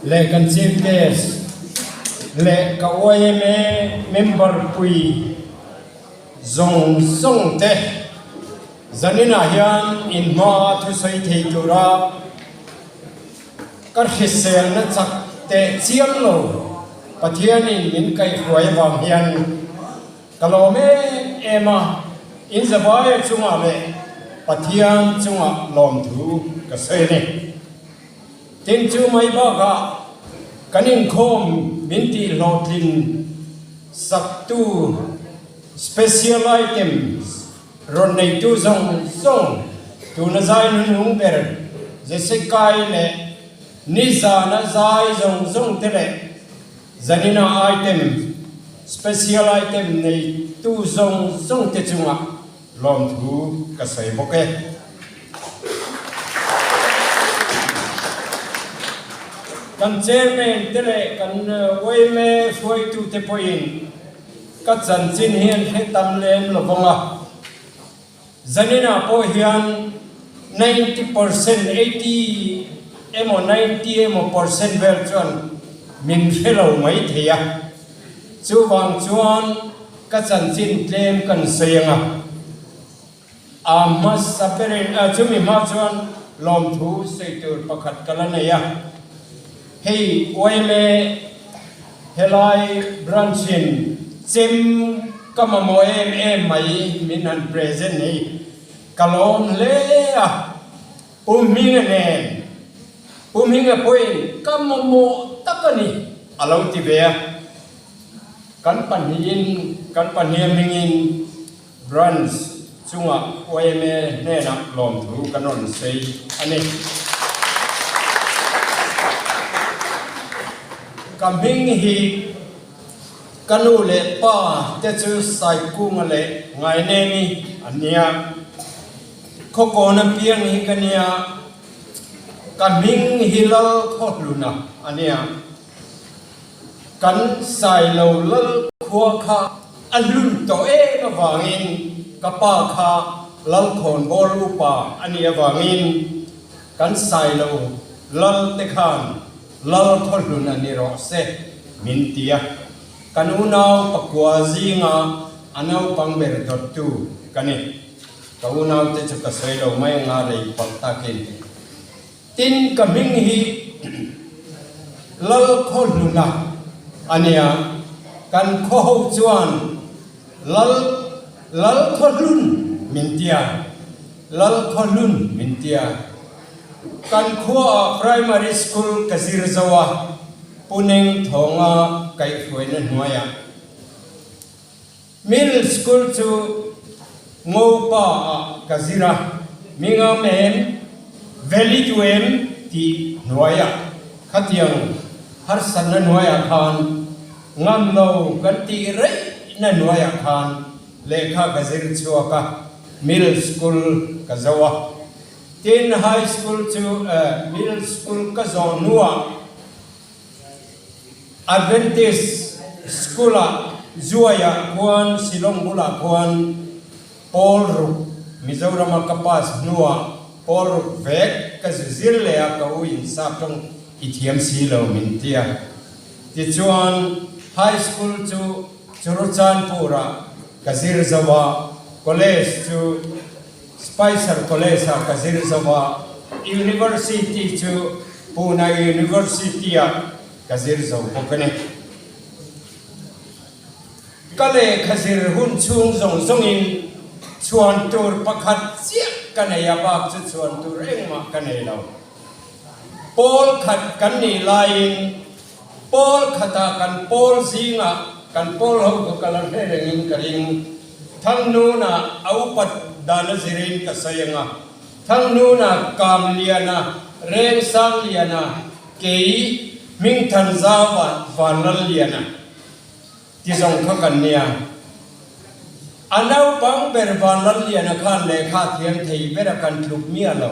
Leh kan Chief Guest leh ka yma member pui zawng zawng te zaninah hian inhma thusawi thei tura ka hriselna chak teh chiang lo Pathianin min kaihhruai avang hian ka lawm em em a, in zavaia chungah leh Pathian chungah lawmthu ka sawi a ni. Tin chu mai bakah kan inkhawm min tih hlawhtlin saktu special items rawn neitu zawng zawng tuna zai hnunhnung ber Jessica-i leh nizana zai zawng zawng te leh zanina item special item neitu zawng zawng te chungah Lawmthu ka sawi bawk e. Kan chairman te leh kan yma hruaitute pawhin ka chanchin hi an hre tam lem lo vang a. Zaninah pawh hian 90 percent, 80 emaw 90 emaw percent vel chuan min hre lo mai thei a. Chuvang chuan Ka chanchin tlem kan sawi ang a, a hmasa berin a chumi hma chuan lawmthu sawi tur pakhat ka la nei a, hei yma helai branch in chem ka mamawh em em mai min han present hi ka lawm hle a, Pu Hminga nen Pu Hminga pawhin ka mamawh tak a ni a lo ti ve a. Kan pahnihin kan pahnih hmingin Branch chungah yma hnenah lawmthu kan rawn sawi a ni. Ka hming hi ka nu leh pa te chu Saikunga leh Ngainemi an nia. Khawkawn apiang hi ka nia, ka hming hi Lalkhawhluna a nia. Kan Sailo lal khua kha a hlun tawh em avangin ka pa kha Lalkhawnbawl upa a nih avangin kan Sailo lal te khan Lalkhawhluna ni rawh se min ti a. Kan unau pakua zinga a naupang ber dawttu ka ni. Ka unaute chu ka sawi lo mai anga rei palh takin. Tin, ka hming hi Lalkhawhluna a nia, kan khaw ho chuan Lal Lalkhawhlun min tia, Lalkhawhlun min tia. Kan khuaah primary school ka zir zo a, Puneng thawnga kaihhruaina hnuaiah. Middle school chu Ngopa ah ka zir a, mi ngam em, veli tu em tih hnuaiah khatiang harsatna hnuaiah khan ngam lo kan tih reihna hnuaiah khan lehkha ka zir chhuak a, middle school ka zo a. Tin, high school chu middle school ka zawh hnuah Adventist School-ah Zuaiah khuan Shillong bulah khuan pawl ruk Mizorama ka pass hnuah pawl ruk vek ka zu zir leh a ka u in sap tawng i thiam si lo min ti a. Tichuan High School chu Churuchanpur-ah ka zir zo a, College chu Spicer College-ah ka zir zo a, University chu Pune University-ah ka zir zo bawk a ni. Ka lehkha zir hun chhung zawng zawngin chhuan tur pakhat chiah ka nei a, bak chu chhuan tur engmah ka nei lo. Pawl khat kan nih laiin pawl khatah kan pawl zingah kan pawl ho kha ka la hre rengin ka ring. Thangnuna a upat dan a zirin ka sawi ang a, Thangnuna, Kamliana, Rengsangliana, kei, Hmingthanzauva, Vanlalliana ti zawng kha kan nia. A naupang ber Vanlalliana khan lehkha a thiam thei ber a kan tluk miah lo.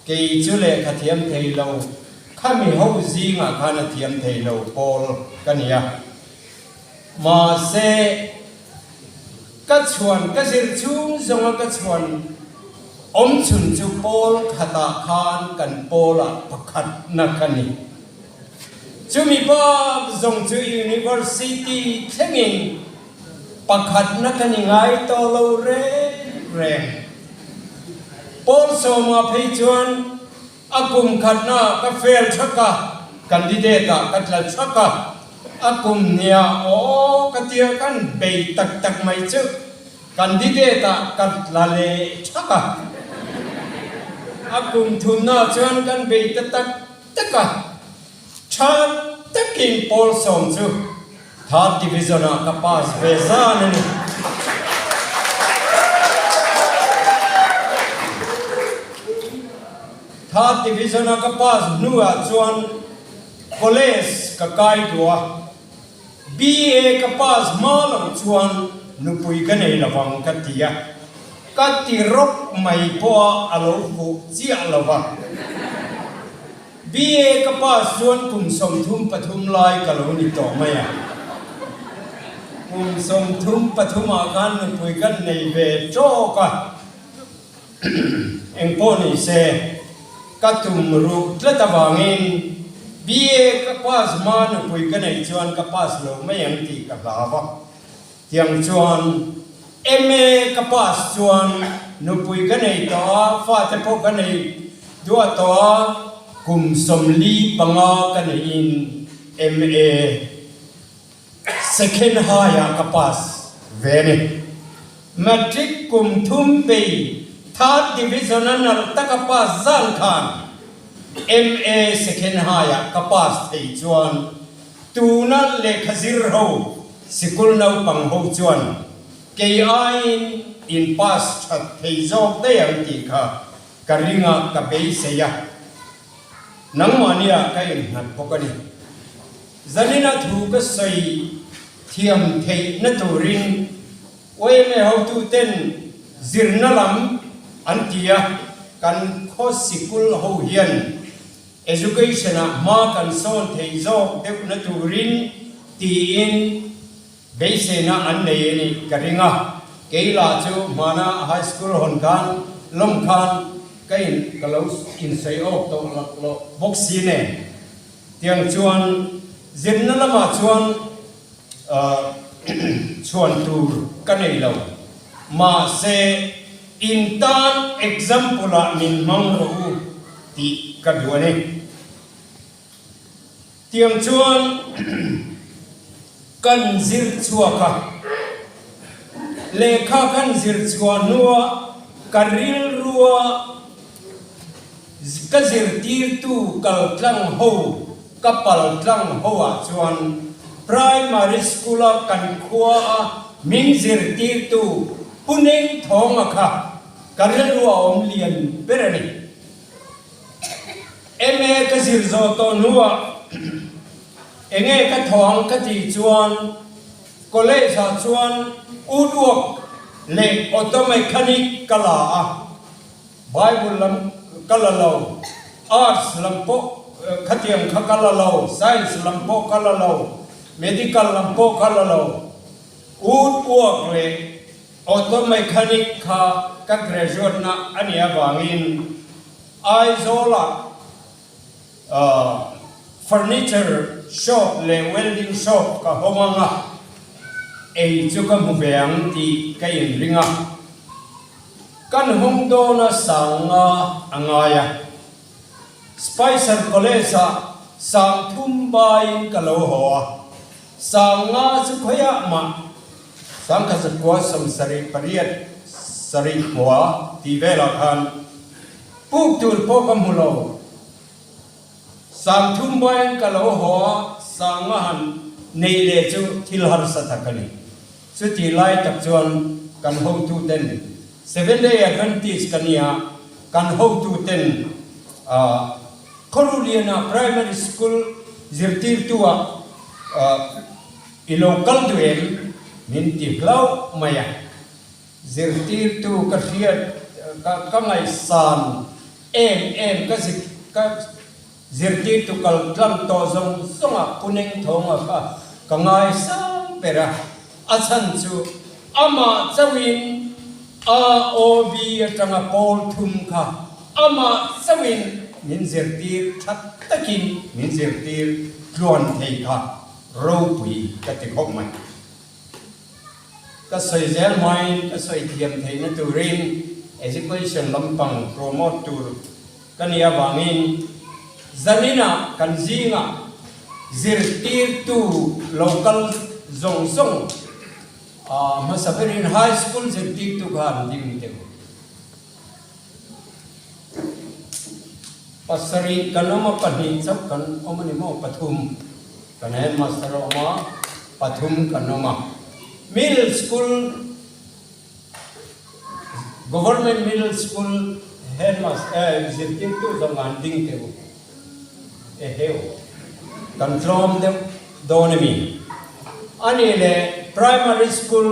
Kei chu lehkha thiam thei lo, khami ho zingah khan a thiam thei lo pawl ka nia. Mahse, ka chhuan ka zir chhung zawnga ka chhuan awm chhun chu pawl khatah khan kan pawlah pakhatna ka ni. Chumi bak zawng chu University thlengin pakhatna ka ni ngai tawh lo reng reng. Pawl sawma phei chuan a kum khatna ka fail thak a, candidate ah ka tla thak a, a kum hnia aw ka tia kan bei tak tak mai chu candidate ah ka tla leh thak a, a kum thumna chuan kan bei ta tak tak a. Tha takin pawl sawm chu Third Division ah ka pass ve zan a ni. Third Division a ka pass hnuah chuan College ka kai duh a, BA ka pass hma lo chuan nupui ka nei lovang ka ti a, ka ti rawk mai pawh a a lo fuh chiah lo va. BA ka pass chuan kum 33 lai ka lo ni tawh mai a. Kum 33 ah khan nupui kan nei ve tawk a. Engpawh ni se, ka tum ruh tlat avangin BA ka pass hma nupui ka neih chuan ka pass lo mai ang tih ka hlau a. Tiang chuan MA ka pass chuan nupui ka nei tawh a, fate pawh ka nei duah tawh a, kum 45 ka neihin MA second high ah ka pass ve a ni. Matric kum thum bei third division a nalh taka pass zan khan MA second high ah ka pass thei chuan tuna lehkha zir ho Sikul naupang ho chuan kei aiin in pass that thei zawk daih ang tih kha ka ring a, ka beisei a. Nangmahnia ka innghat bawk a ni. Zanina thu ka sawi thiam theihna turin yma hotuten zirna lam an ti a, kan khaw sikul ho hian Education ah hma kan sawn thei zawk deuhna turin tiin beiseina an nei a nih ka ring a, kei lah chu hmana high school hawn khan lawm khan ka in ka lo insawi awk tawh lak loh bawk si nen tiang chuan zirna lamah chuan chhuan tur ka nei lo mahse in tan example ah min hmang rawh u. Tih ka duh a ni. Tiang chuan kan zir chhuak a, lehkha kan zir chhuah hnua ka rilrua ka zirtirtu kal tlang ho, ka pal tlang ho ah chuan Primary School a kan khua a min zirtirtu Pu Nengthawnga kha Ka rilru a awm lian ber a ni. MA ka zir zawh tawh hnuah enge ka thaw ang ka tih chuan college ah chuan woodwork leh auto mechanic ka la a, Bible lam ka la lo, arts lam pawh khatiang kha ka la lo, science lam pawh ka la lo, medical lam pawh ka la lo, woodwork leh Auto mechanic kha ka graduate na a nih avangin Aizawlah furniture shop leh welding shop ka hawng ang a, ei chu ka hmu ve ang tih ka inring a. Kan hawng dawna sanga a ngai a. Spicer College-ah 3000 baiin ka lo haw a, 5000 chu khawiah mah 1978 sarih khua tih velah khan puk tur pawh ka hmu lo. 3000 baiin ka lo haw a, 5000 han neih leh chu thil harsa tak a ni. Chutih lai tak chuan kan hotuten Seventh Day Adventist ka nia, kan hotuten Khawruhliana Primary School zirtirtu-ah i lo kal duh em? min ti hlauh mai a. Zirtirtu ka hriat ka ngaihsan em em ka ka Zirtirtu kal tlang tawh zawng zawng ah Pu Neng Thawnga kha ka ngai sang ber a, a chhan chu amah chauhin AOB atanga pawl thum kha amah chauhin min zirtir tha takin min zirtir. tluan thei kha ropui ka ti khawp mai. Ka sawi zel hmain ka sawi thiam theihna turin education lampang promote tur ka nih avangin zaninah kan zingah zirtirtu lo kal zawng zawng hmasa berin high school zirtirtu kha an ding deuh. Pasarih kan awm a, pahnih chauh kan awm a ni maw? Pathum kan headmaster a awm a, pathum kan awm a. Middle school, Government Middle School headmaster eh zirtirtu zawng an ding teh u. Eheu, kan tlawm deuh dawn a mi? A nih leh Primary School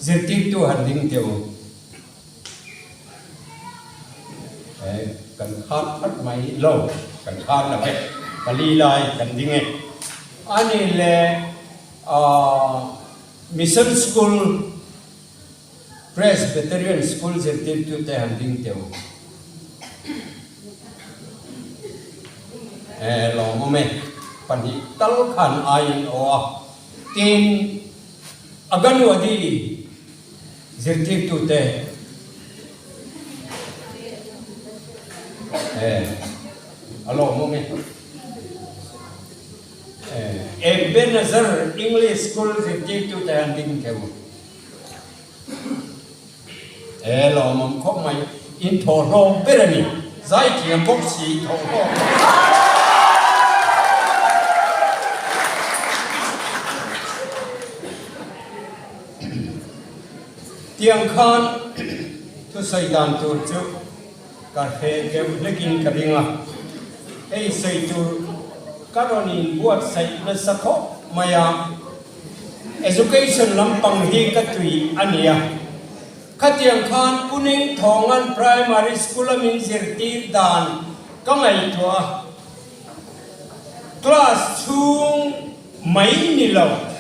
zirtirtu han ding teh u. Kan khan phat mai lo, kan khan lo e, pali lai kan ding e. Ani le Mission School, Presbyterian School zirtirtu te han ding teuh. Lawmawm e, pahnih tal khan aiin aw a, tin Aganwadi Zirtirtute eh a lawmawm e. Ebenezer English School zirtirtute an ding theuh. Eh lawmawm khawp mai. In thawhlawm ber a ni. Zaithiam bawk si thawhlawm. Tiang khan thusawi dan tur chu ka hre deuh hlekin ka ring a, hei sawi tur ka rawn inbuatsaih nasa khawp mai a, Education lampang hi ka tui a nia. Khatiang khan Puneng Thawngan Primary School a min zirtir dan ka ngaihtuah a, class chhung mai ni lo,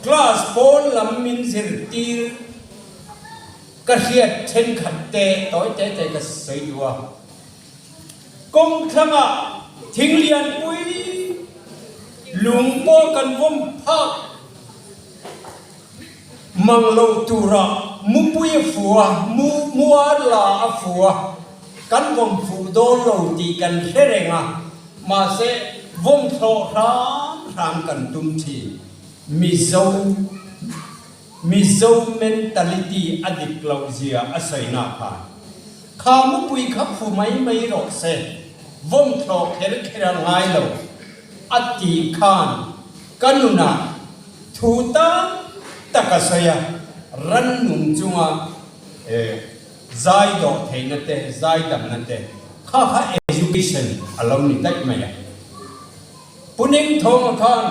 Class pawn lam min zirtir ka hriat thenkhat te tawi te te ka sawi duh a. Kawng thlangah thing lianpui lung pawh kan vawm phak mang lo turah mupui a fu a, mu muar la a fu a, kan vawm fuh dawn lo tih kan hre reng a. Mahse, vawm thlawh hram hram kan tum thin. Mizo Mizo mentality a dik loh zia a sawi nak khan, Kha mupui kha phu mai mai rawh se, vawm thlawh kher kher a ngai lo, a tih khan ka nunah thu tam tak a sawi a, rannung chunga Zai dawh theihna te, zai damna te kha kha education a lo ni daih mai a. Pu Ning Thawnga khan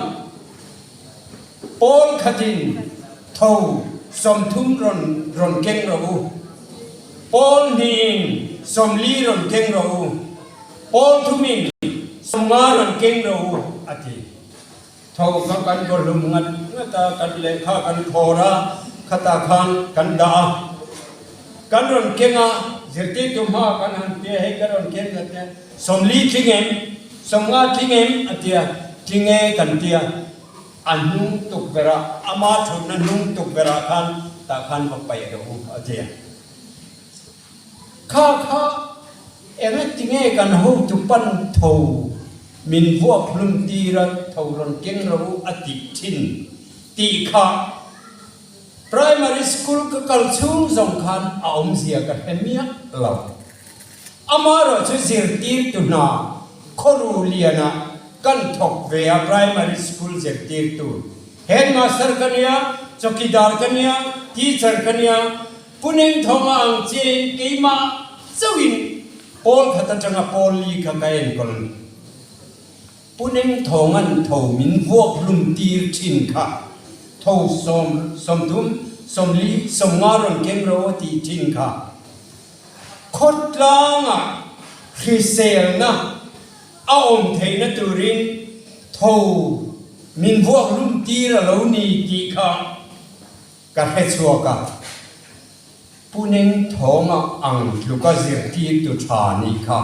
pawl khatin tho 30 rawn rawn keng rawh u, pawl hnihin 40 rawn keng rawh u, pawl thumin 50 rawn keng rawh u a ti. Tho kha kan bawlhlum ngat ngat a, kan lehkha kan khawr a, khatah khan kan dah a, kan rawn keng a, zirtirtu hma kan han tia hei ka rawn keng a tia, 40 tling em, 50 tling em a tia, tling e kan tia, a hnung tukverh ah, ama thutna hnung tukverh ah khan tah khan va paih rawh u a tia. Kha kha engati nge kan hotu pan tho min vuak hlum tir a tho rawn keng ro a tih thin tih kha primary school ka kal chhung zawng khan a awmzia ka hre miah lo. Amaherawhchu zirtirtu hna khawru lianah kan thawk ve a primary school zirtirtu headmaster ka nia, chawkidar ka nia, teacher ka nia, Pu Nengthawma ang chiain keimah chauhin pawl khat atanga pawl li kha ka enkawl. Pu Nengthawnga'n tho min vuak hlum tir thin kha tho sawm, 30, 40, 50 rawn keng ro a tih thin kha khawtlangah hriselna a awm theihna turin tho min vuak hlum tir a lo ni tih kha Ka hre chhuak a, Pu Neng Thawnga ang tluka zirtirtu tha nih kha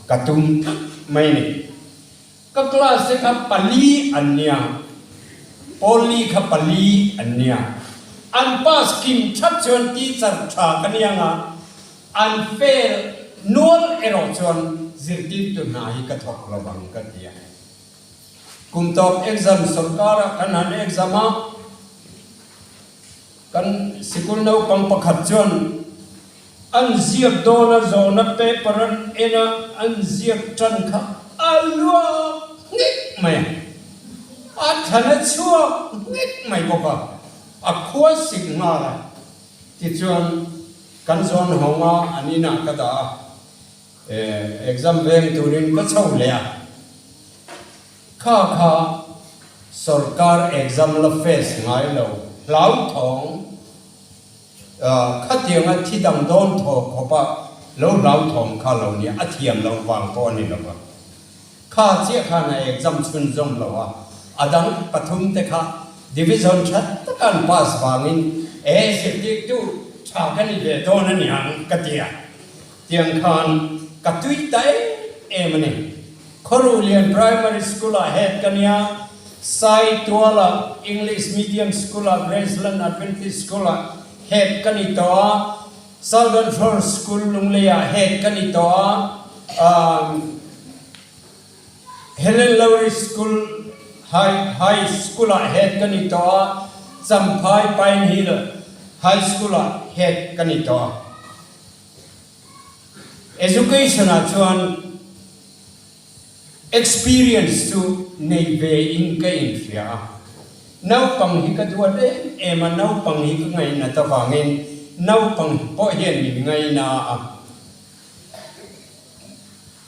ka tum tlat mai ni. Ka class te kha pali an nia, Pawlli kha pali an nia. An pass kim that chuan teacher tha ka nia nga, an fail nual erawh chuan zirtirtu hna hi ka thawk lo ang ka ti a. Kum tawp exam sorkar ah kan han exam a, kan sikul naupang pakhat chuan an ziak dawn a zawhna paper an en a, an ziak tan kha a luak nghek mai a, a thlan a chhuak nghek mai bawk a, a khua sik nghal a, tichuan kan zawn hawng a, an inah ka dah a. Exam veng turin ka chho leh a, kha kha sorkar exam la face ngai lo hlauthawng khatianga thi dang dawn thaw khawpa lo hlauthawng kha lo nia, a thiam loh vang pawh a ni lo va, kha chiah khan a exam chhunzawm lo a, a dang pathum te kha division tha taka an pass vangin e zirtirtu tha ka ni ve dawn a niang ka ti a. Tiang khan ka tui ta em em a ni. Khawruhlian Primary School-ah head ka nia, Saituala English Medium School-ah Graceland Adventist School-ah head ka ni tawh a, Southern Shore School Lungleiah head ka ni tawh a, Helen Lowry School High High School-ah head ka ni tawh a, Champhai Pine Hill High School-ah head ka ni tawh a. Education ah chuan experience chu nei ve in ka inhria a, naupang hi ka duat em em a, naupang hi ka ngainat avangin naupang pawh hian min ngaina a,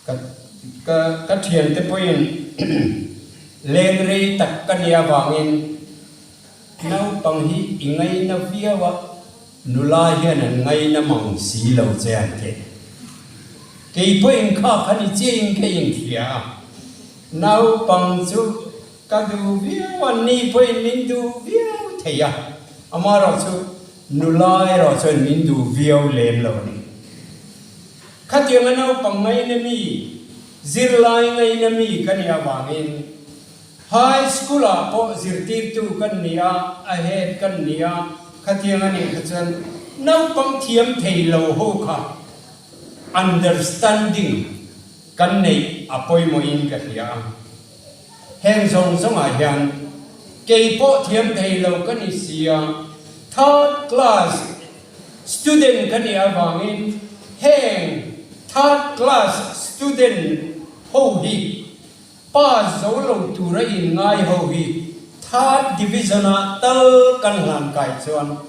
ka ka ka thiante pawhin leng rei tak ka nia avangin Naupang hi i ngaina viau a, nula hian an ngaina mang si lo che an ti. Kei pawhin kha kha ni chiahin ka inhria a, naupang chu ka duh viau a, ni pawhin min duh viau thei a, amaherawh chu nula erawh chuan min duh viau lem lo a ni. Khatianga naupang ngaina mi, zirlai ngaina mi ka nih avangin, High School ah pawh zirtirtu kan ni a, a head kan ni a, khatiang a nih kha chuan naupang thiam thei lo ho kha understanding kan neih a pawimawhin ka hria a. Heng zawng zawngah hian kei pawh thiam thei lo ka ni si a, third class student ka nih avangin heng third class student ho hi Pass zo lo tura inngai ho hi Third Division-ah tal kan hlan kai chuan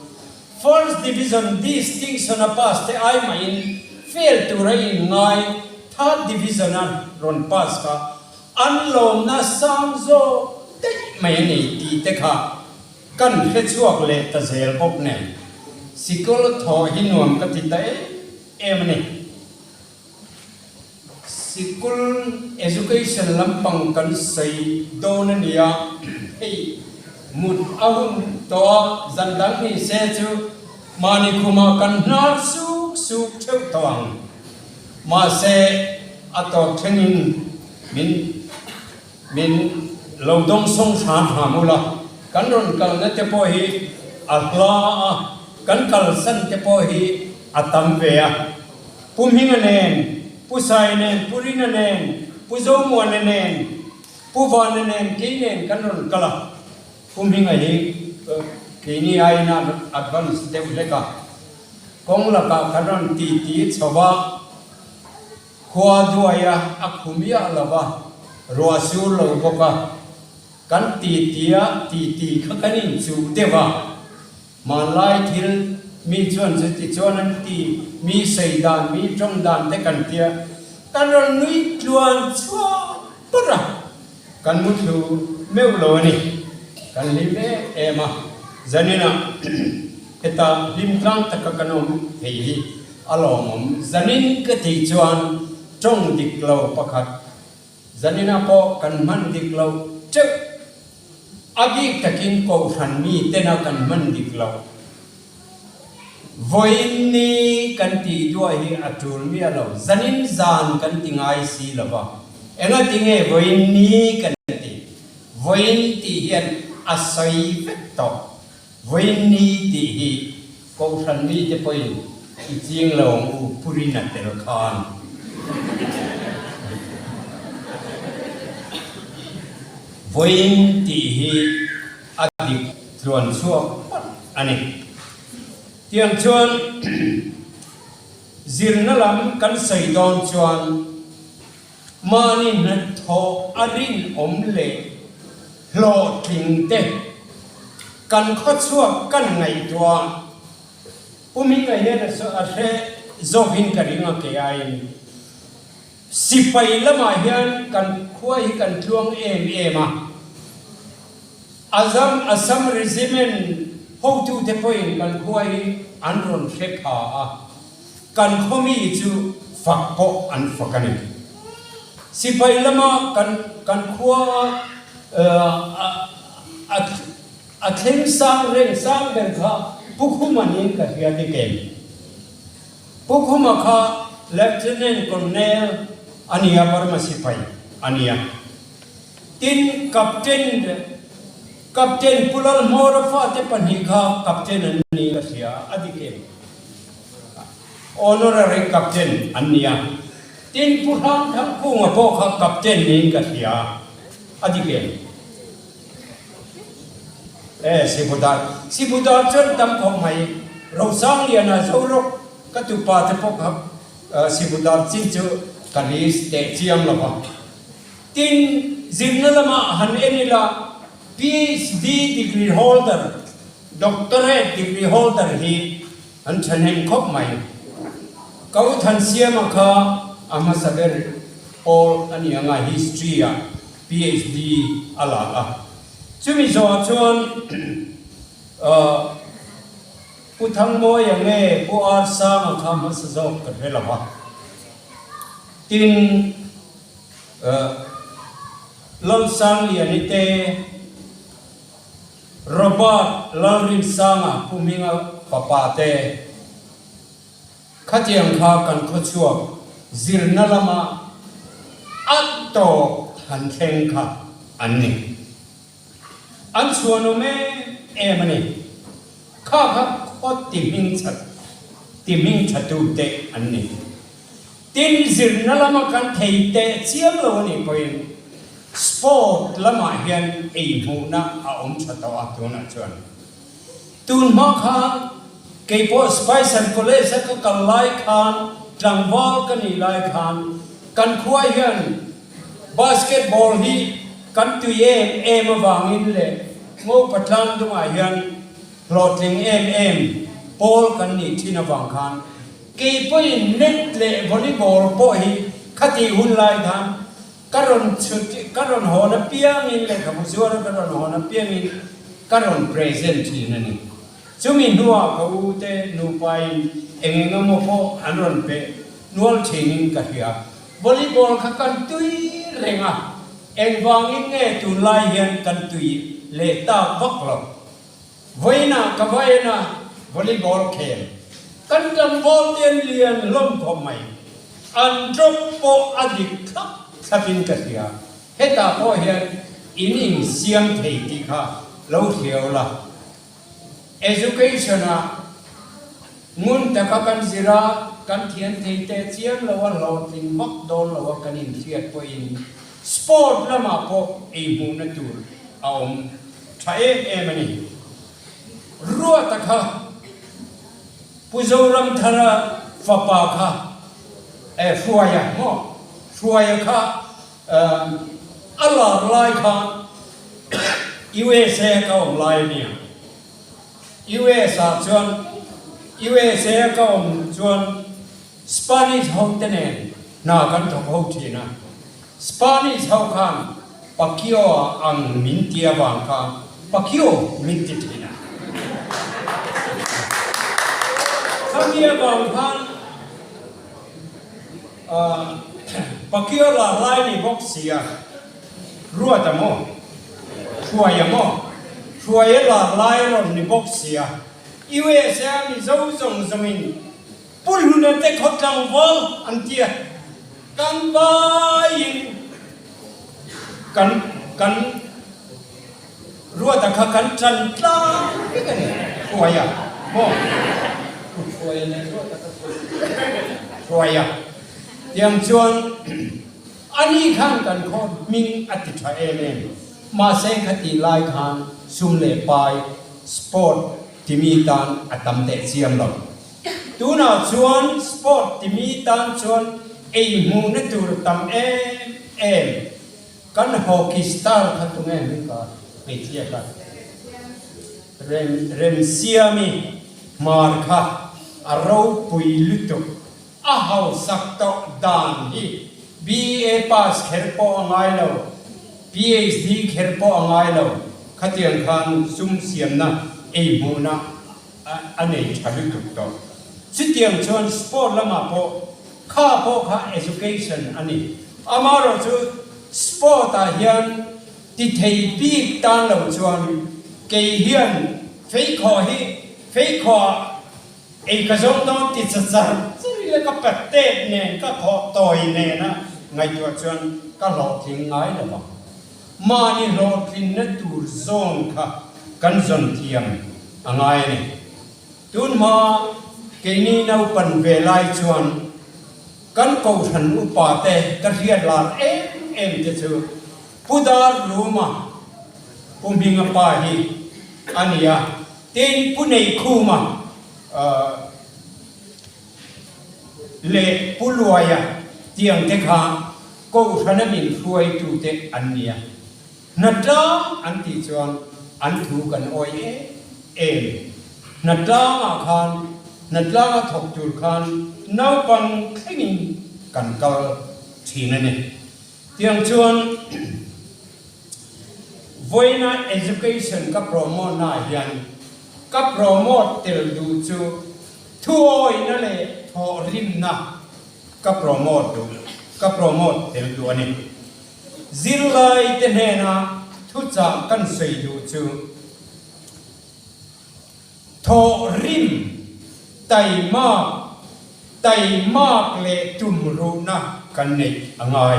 First Division distinction-a pass te ai mahin fail tura inngai Third Division-a rawn pass kha an lawmna sang zawk daih mai a ni tih te kha kan hre chhuak leh ta zel bawk nen sikul thawh hi nuam ka ti ta em em a ni. Sikul education lampang kan sawi dawn a nia, hei mut a hun tawh a, zan dang ni se chu mahni khumah kan hnar suk suk theuh tawh ang. Mahse a tawp thlengin min min lo dawng sawng hram hram ula, kan rawn kalna te pawh hi a hla a, kan kalsan te pawh hi a tam ve a. Pu Hminga nen, Pu Sai nen, Pu Rina nen, Pu Zomuana nen, Pu Vana nen, kei nen kan rawn kal a. Pu Hminga hi keini aiin a advance deuh hlek a. Kawng lakah kan rawn titi chho va, khua duai a, a khu miah lo va, ruah sur lo bawk a. Kan titi a, titi kha kan inchuh deuh a. Hmanlai thil mi chuan chuti chuan an ti, mi sawi dan, mi tawng dan te kan tia, kan rawn nui tluan chhuak pawrh a, kan muthlu meuh lo a ni. Kan hlim em em a, zaninah heta hlim tlang taka kan awm thei hi a lawmawm. Zanin ka tih chuan tawng dik lo pakhat Zaninah pawh kan hman dik lo teuh. A bik takin Kohhran mi tena kan hman dik lo. Vawiin ni kan tih duah hi a tul miah lo. Zanin zan kan ti ngai si lo va. Engatinge vawiin ni kan tih? Vawiin tih hian a sawi vek tawh. Vawiin ni tih hi Kohhran mite pawhin i ching lo ang u Purin a tel khan. Vawiin tih hi a dik tluan chhuak phawt a ni. Tiang chuan zirna lam kan sawi dawn chuan mahni hnathawh a rinawm leh hlawhtling te kan khawchhuak kan ngaihtuah Pu Hminga hian a hre zawkin ka ring a kei aiin sipai lamah hian kan khua hi kan tluang em em a, Azam Assam Regiment hotute pawhin kan khua hi an rawn hre pha a, kan khaw mi chu fak pawh an fak a ni. Sipai lama kan kan khua a a thleng sang reng sang ber kha Pu Khuma niin ka hria dik em? Pu Khuma kha Lieutenant Colonel a ni a, Burma sipai a ni a. Tin, Captain Captain Pu Lalhmawra fate pahnih kha Captain an ni ka hria a, a dik em? Honorary Captain an ni a. Tin, Pu Hrangthangkunga pawh kha Captain niin ka hria a, a dik em? E, Sibudar. Sibudar chuan tam khawp mai. Rosangliana Zorawk ka tupa te pawh kha Sibudar chin chu ka list teh chiang lo va. Tin, zirna lamah han en ila, PhD degree holder, Doctorate degree holder hi an thahnem khawp mai. Ka u Thansiama kha a hmasa ber pawl a ni anga History ah PhD a la a. Chumi zawhah chuan Pu Thangmawia nge Pu Arsanga kha hmasa zawk ka hre lo va. Tin, Lalsangliani te, Robert Lalrinsanga Pu Hminga fapa te, khatiang kha kan khawchhuak zirna lama a tawp han thleng kha an ni. An chhuanawm em em a ni. Kha kha khaw ti hming that ti hming thatu te an ni. Tin, zirna lama kan thei teh chiam lo a nih pawhin sport lamah hian ei hmuhna a awm tha tawh a tunah chuan. Tun hma khan kei pawh Spicer College a ka kal lai khan tlangval ka nih lai khan kan khua hian basketball hi kan tui em em avangin leh Ngopa tlang dungah hian hlawhtling em em pawl kan nih thin avang khan Kei pawhin net leh volleyball pawh hi khatih hun lai khan ka rawn chhut, ka rawn hawn apiangin lehkhabu zuara ka rawn hawn apiangin ka rawn present thin a ni. Chumi hnuah ka u te nupain eng eng emaw pawh an rawn pe nual thinin ka hria. Volleyball kha kan tui reng a, engvangin nge tunlai hian kan tui leh tak vak lo. Vawiinah ka va en a, volleyball khel kan tlangval te an lian hlawm khawp mai. An drop pawh a dik thlap thlapin ka hria. Hetah pawh hian in insiam thei tih kha lo hriau la. Education-ah ngun taka kan zir a, kan thiam thei teh chiam lo a, hlawhtling vak dawn lo a kan inhriat pawhin sport lamah pawh ei hmuhna tur a awm. Tha em em a ni. Ruata kha Pu Zoramthara fapa kha eh Hruaia maw? Hruaia kha a lar lai khan USA ka awm lai a nia. US ah chuan USA ka awm chuan Spanish ho te nen hna kan thawk ho thin a. Spanish ho khan Pacquiao ang min ti avang kha Pacquiao min ti thin a. Khami avang khan Pacquiao lar lai ni bawk si a, Ruat a maw? Hruai a maw? Hruai a lar lai rawn ni bawk si a, USA Mizo zawng zawngin Pu Hluna te khaw tlangval an ti a, kan vaiin. Kan kan Ruata kha kan ṭan tlang vek a ni. Hruaia maw? Hruaia nen Ruata kha Hruaia. Tiang chuan ani khan kan khaw hming a ti ṭha em em. Mahse khati lai khan sum leh pai sport timi tan a tam teh chiam lo. Tunah chuan sport timi tan chuan ei hmuhna tur tam em em. Kan hockey star kha tunge hming ka hmeichhia kha Rem Remsiami hmar kha a ropui lutuk a hausak tawh dan hi BA pass kher pawh a ngai lo PhD kher pawh a ngai lo khatiang khan sum siamna ei hmuhna a nei tha lutuk tawh chutiang chuan sport lamah pawh Kha pawh kha education a ni. Amaherawh chu sport ah hian ti thei bik tan lo chuan kei hian feikhawh hi feikhawh ah ei ka zawng dawn ti cha char char ila ka patet nen ka khawh tawi nena ngaihtuah chuan ka hlawhtling ngai lo vang. Mahni hlawhtlinna tur zawn kha kan zawn thiam a ngai a ni. Tunhma keini naupan ve lai chuan kan kohhran upa te ka hriat lar em em te chu Pu Dar Ruma, Pu Hminga pa hi a ni a, tin Pu Neikhuma leh Pu Luaia tiang te kha kohhrana min hruaitu te an ni a. Hnatlang an tih chuan an thu kan awih em em. Hnatlangah khan hnatlanga thawk tur khan naupang thlengin kan kal thin a ni. Tiang chuan vawiina education ka promote naah hian ka promote tel duh chu thuawihna leh thawhrimna ka promote duh ka promote tel duh a ni. Zirlaite hnena thuchah kan sawi duh chu thawhrim, taimak, taimak leh tumruhna kan neih a ngai.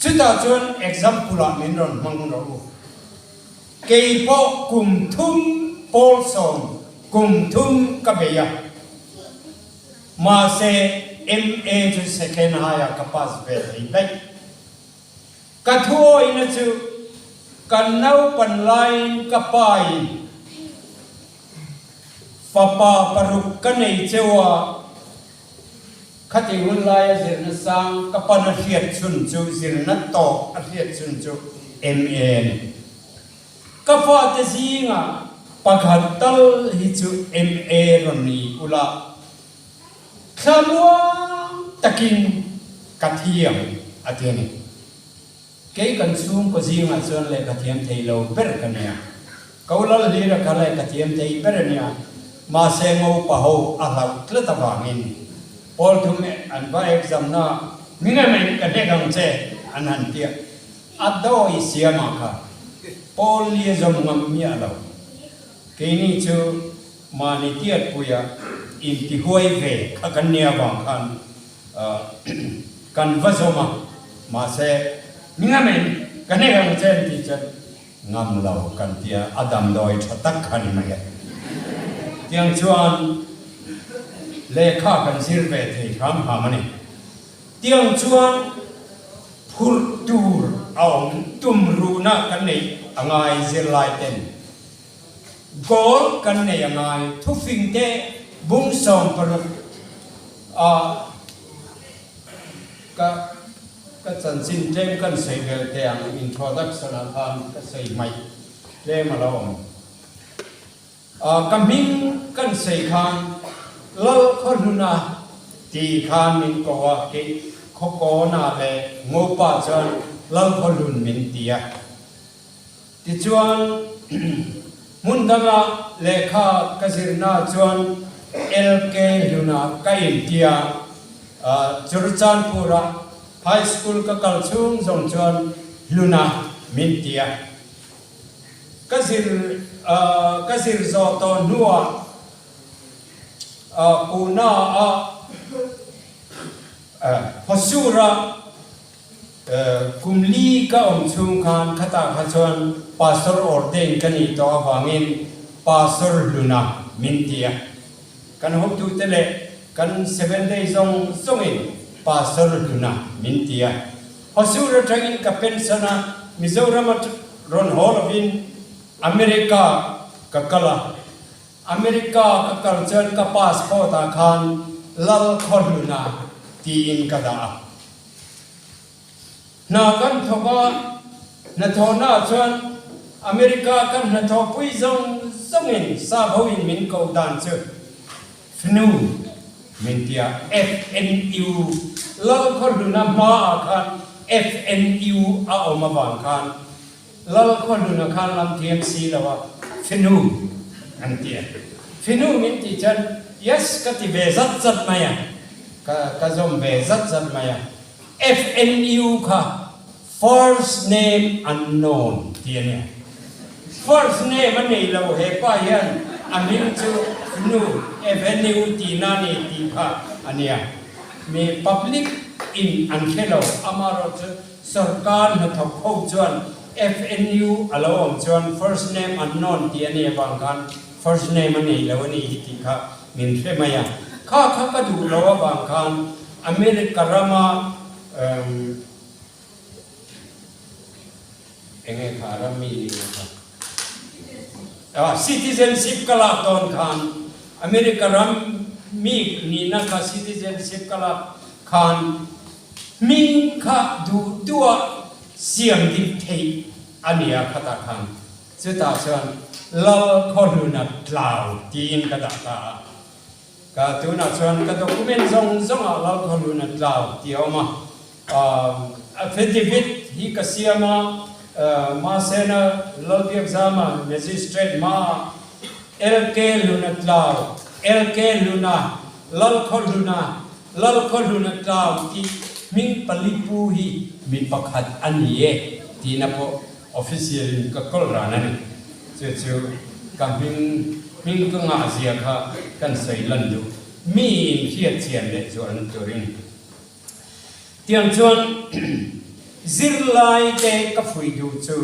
Chutah chuan example ah min rawn hmang rawh u. Kei pawh kum thum pawlsawm kum thum ka bei a. Mahse, MA chu second high-ah ka pass ve thei daih. Ka thuawihna chu kan naupan laiin ka pain fapa paruk ka nei cheu a, khati hun laia zirna sang ka pan a hriat chhun chu zirna tawk a hriat chhun chu MA a ni. Ka fate zingah pakhat tal hi chu MA rawn ni ula, thlamuang takin ka thiam a ti a ni. Kei kan chhungkaw zingah chuan lehkha thiam thei lo ber ka nia. Ko Lalhlira kha lehkha thiam thei ber a nia, mahse ngopa ho a hlauh tlat avangin pawl thum an va exam na mi nge mai ka hnek ang che an han tia. A dawi siamah kha Paul ni a zawm ngam miah lo. Keini chu mahni tiatpuia intihuai ve kha kan nia avang khan kan va zawm a, mahse mi ngamin ka hnek ang che an tih chuan ngam lo kan tia, a damdawi tha tak kha ni mai e. Tiang chuan lehkha kan zir ve thei hram hram a ni. Tiang chuan phurh tur a awm tum ruhna kan neih a ngai zirlai ten goal kan nei a ngai thufing te bung 16 a ka ka chanchin tlem kan sawi vel te ang introduction ah khan ka sawi hmaih tlem a lo awm. Ka hming kan sawi khan Lalkhawhluna tih khan min ko a, kei Khawkawna leh Ngopa chuan Lalkhawhlun min ti a. Tichuan hmun danga lehkha ka zirna chuan LK Hluna ka inti a, Churachandpur-a High School ka kal chhung zawng chuan Hluna min ti a. Ka zir ka zir zawh tawh hnuah Pune-a Hosur-a Kum li ka awm chhung khan khatah kha chuan Pastor ordain ka nih tawh avangin Pastor Hluna min ti a. Kan hotute leh kan Seventh Day zawng zawngin Pastor Hluna min ti a. Hosur atangin ka pension a, Mizoram a rawn haw lovin America ka kal a. America ka kal chuan ka passport ah khan Lalkhawhluna tiin ka dah a. Hna kan thawk a, hnathawhnaah chuan America kan hnathawhpui zawng zawngin sap hoin min koh dan chu FNU min ti a, FNU, Lalkhawhluna hmaah khan FNU a awm avang khan Lalkhawhluna khan lam thiam si lo a, FNU an ti a. FNU min tih chuan yes ka ti ve zat zat mai a, ka ka zawm ve zat zat mai a. FNU kha First Name Unknown tih a nia. First name a nei lo he pa hian a hming chu FNU, FNU tihna a ni tih kha a nia. Mi public in an hre lo, amaherawhchu chu Sorkar hnathawk ho chuan FNU a lo awm chuan first name unknown tih a nih avang khan first name a nei lo a nih hi tih kha min hre mai a. Kha kha ka duh lo avang khan America rama eng nge kha ram mi nih kha citizenship ka lak dawn khan America ram mi nihna kha citizenship ka lak khan Hming kha duh duha siam dik theih a ni a khatah khan chutah chuan Lal Khawhluna Tlau tiin ka dah ta a. Ka tunah chuan ka document zawng zawngah Lal Khawhluna Tlau tih a awm a. Affidavit hi ka siam a, Mahsena Lalbiakzama Magistrate hmaah LK Hluna Tlau, LK Hluna, Lal Khawhluna Lalkhawhluna Tlau tih hming palipu hi mi pakhat a ni e tihna pawh official in ka kawl ran a ni. Chu chu ka hming hming ka ngah zia kha kan sawi lan duh. Mi in hriat chian leh zualna turin. Tiang chuan zirlai te ka fuih duh chu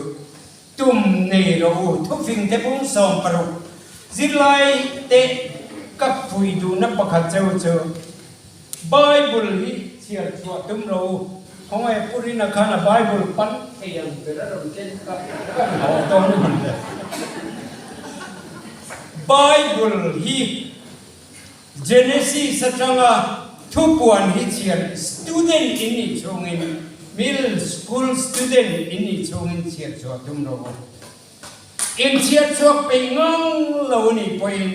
Tum nei rawh u, thufing te bung 16 zirlai te ka pui duhna pakhat cheu chu Bible hi chhiar chhuah tum rawh u, khawngaih Pu Rina khan a Bible pan thei ang ber a rawn ken kha ka hlauh dawn a ni le. Bible hi Genesis atanga thupuan hi chhiar student in nih chhungin middle school student in nih chhungin chhiar chhuah tum rawh u. In chhiar chhuak peih ngang lo a nih pawhin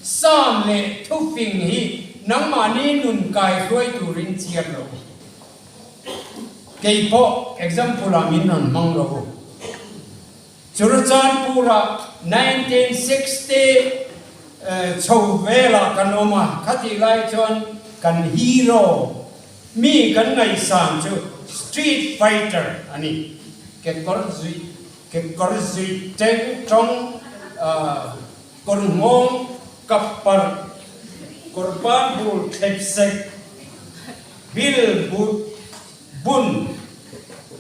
Psalm leh thufing hi nangmahni nun kai hruai turin chhiar rawh u. Kei pawh example ah min rawn hmang rawh u. Churachandpur-ah 1960 chho velah kan awm a, khatih lai chuan kan hero, mi kan ngaihsan chu Street Fighter a ni. Kekawr zui, kekawr zui teng tawng, kawr nghawng kap parh, kawr ban bul thlep sek, bil but, Bun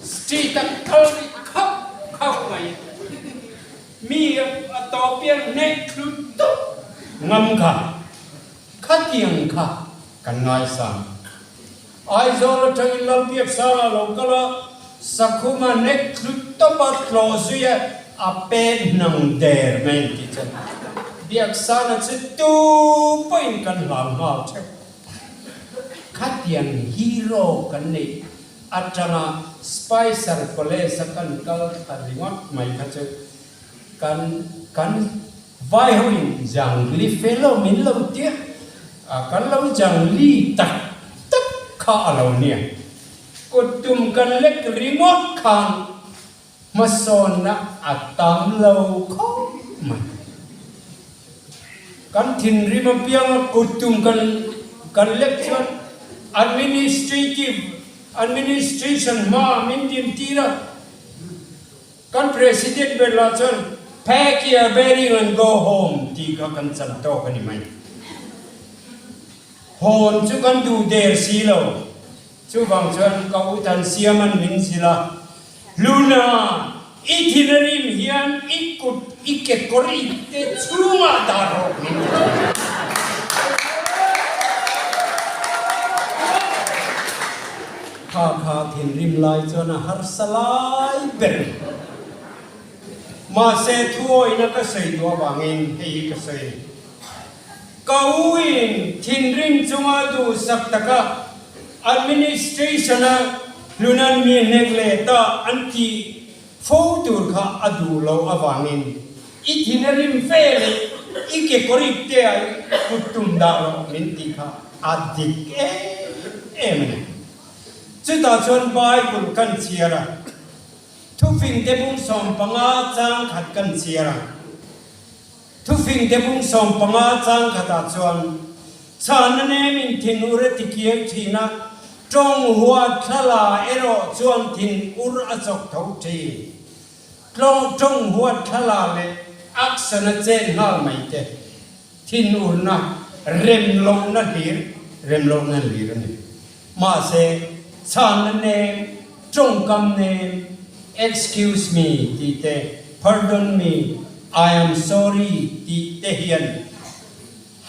street a kal ri khauh khauh mai. Mi a tawp pian hnek thlu tup ngam kha khatiang kha kan ngaisang. Aizawl atangin Lalbiaksanga lo kal a, Sakhuma hnek thlu tawp a tlawh zui a, a pen hnang der mai an tih chuan Biaksana chu tu pawhin kan hlau nghal theuh. Khatiang hero kan neih atanga Spicer College a kan kal thla ringawt mai kha chu kan kan vai ho in jangli fellow min lo tia a, kan lo jangli tak tak kha a lo nia. Kut tum kan lek ringawt khan Hmasawnna a tam lo khawp mai. Kan thinrim apianga kuttum kan kan lek chuan administrative administration hma min din tir a, kan president ber lah chuan pack your bearing and go home tih kha kan chan tawk a ni mai. Hawn chu kan duh der si lo. Chuvang chuan ka u Thansiama'n min zilh a, Luna, i thin a rim hian i kut i kekawr i te chhungah dah rawh min ti thin. Kha kha thinrim lai chuan a harsa lai ber. Mahse thuawina ka sawi duh avangin hei hi ka sawi a ni. Ka uin thinrim chunga duhsak taka administration-a hlunan mi hnek leh ta an tih fo tur kha a duh loh avangin i thin a rim fe leh i kekawr ip te ah i kut tum dah rawh min tih kha a dik em em a ni. Chutah chuan Bible kan chhiar a, thufingte bung 15 chang khat kan chhiar a. Thufingte bung 15 chang khatah chuan chhana nemin thin ur a ti kiau thin a, tawng huat thlala erawh chuan thin ur a chawk tho thin. Tlawng tawng huat thlala leh action a chen nghal mai te thin urna rem lohna hlir rem lohna hlir a ni. Mahse, chhana nem, tawngkam nem, excuse me tih te, pardon me, I am sorry tih te hian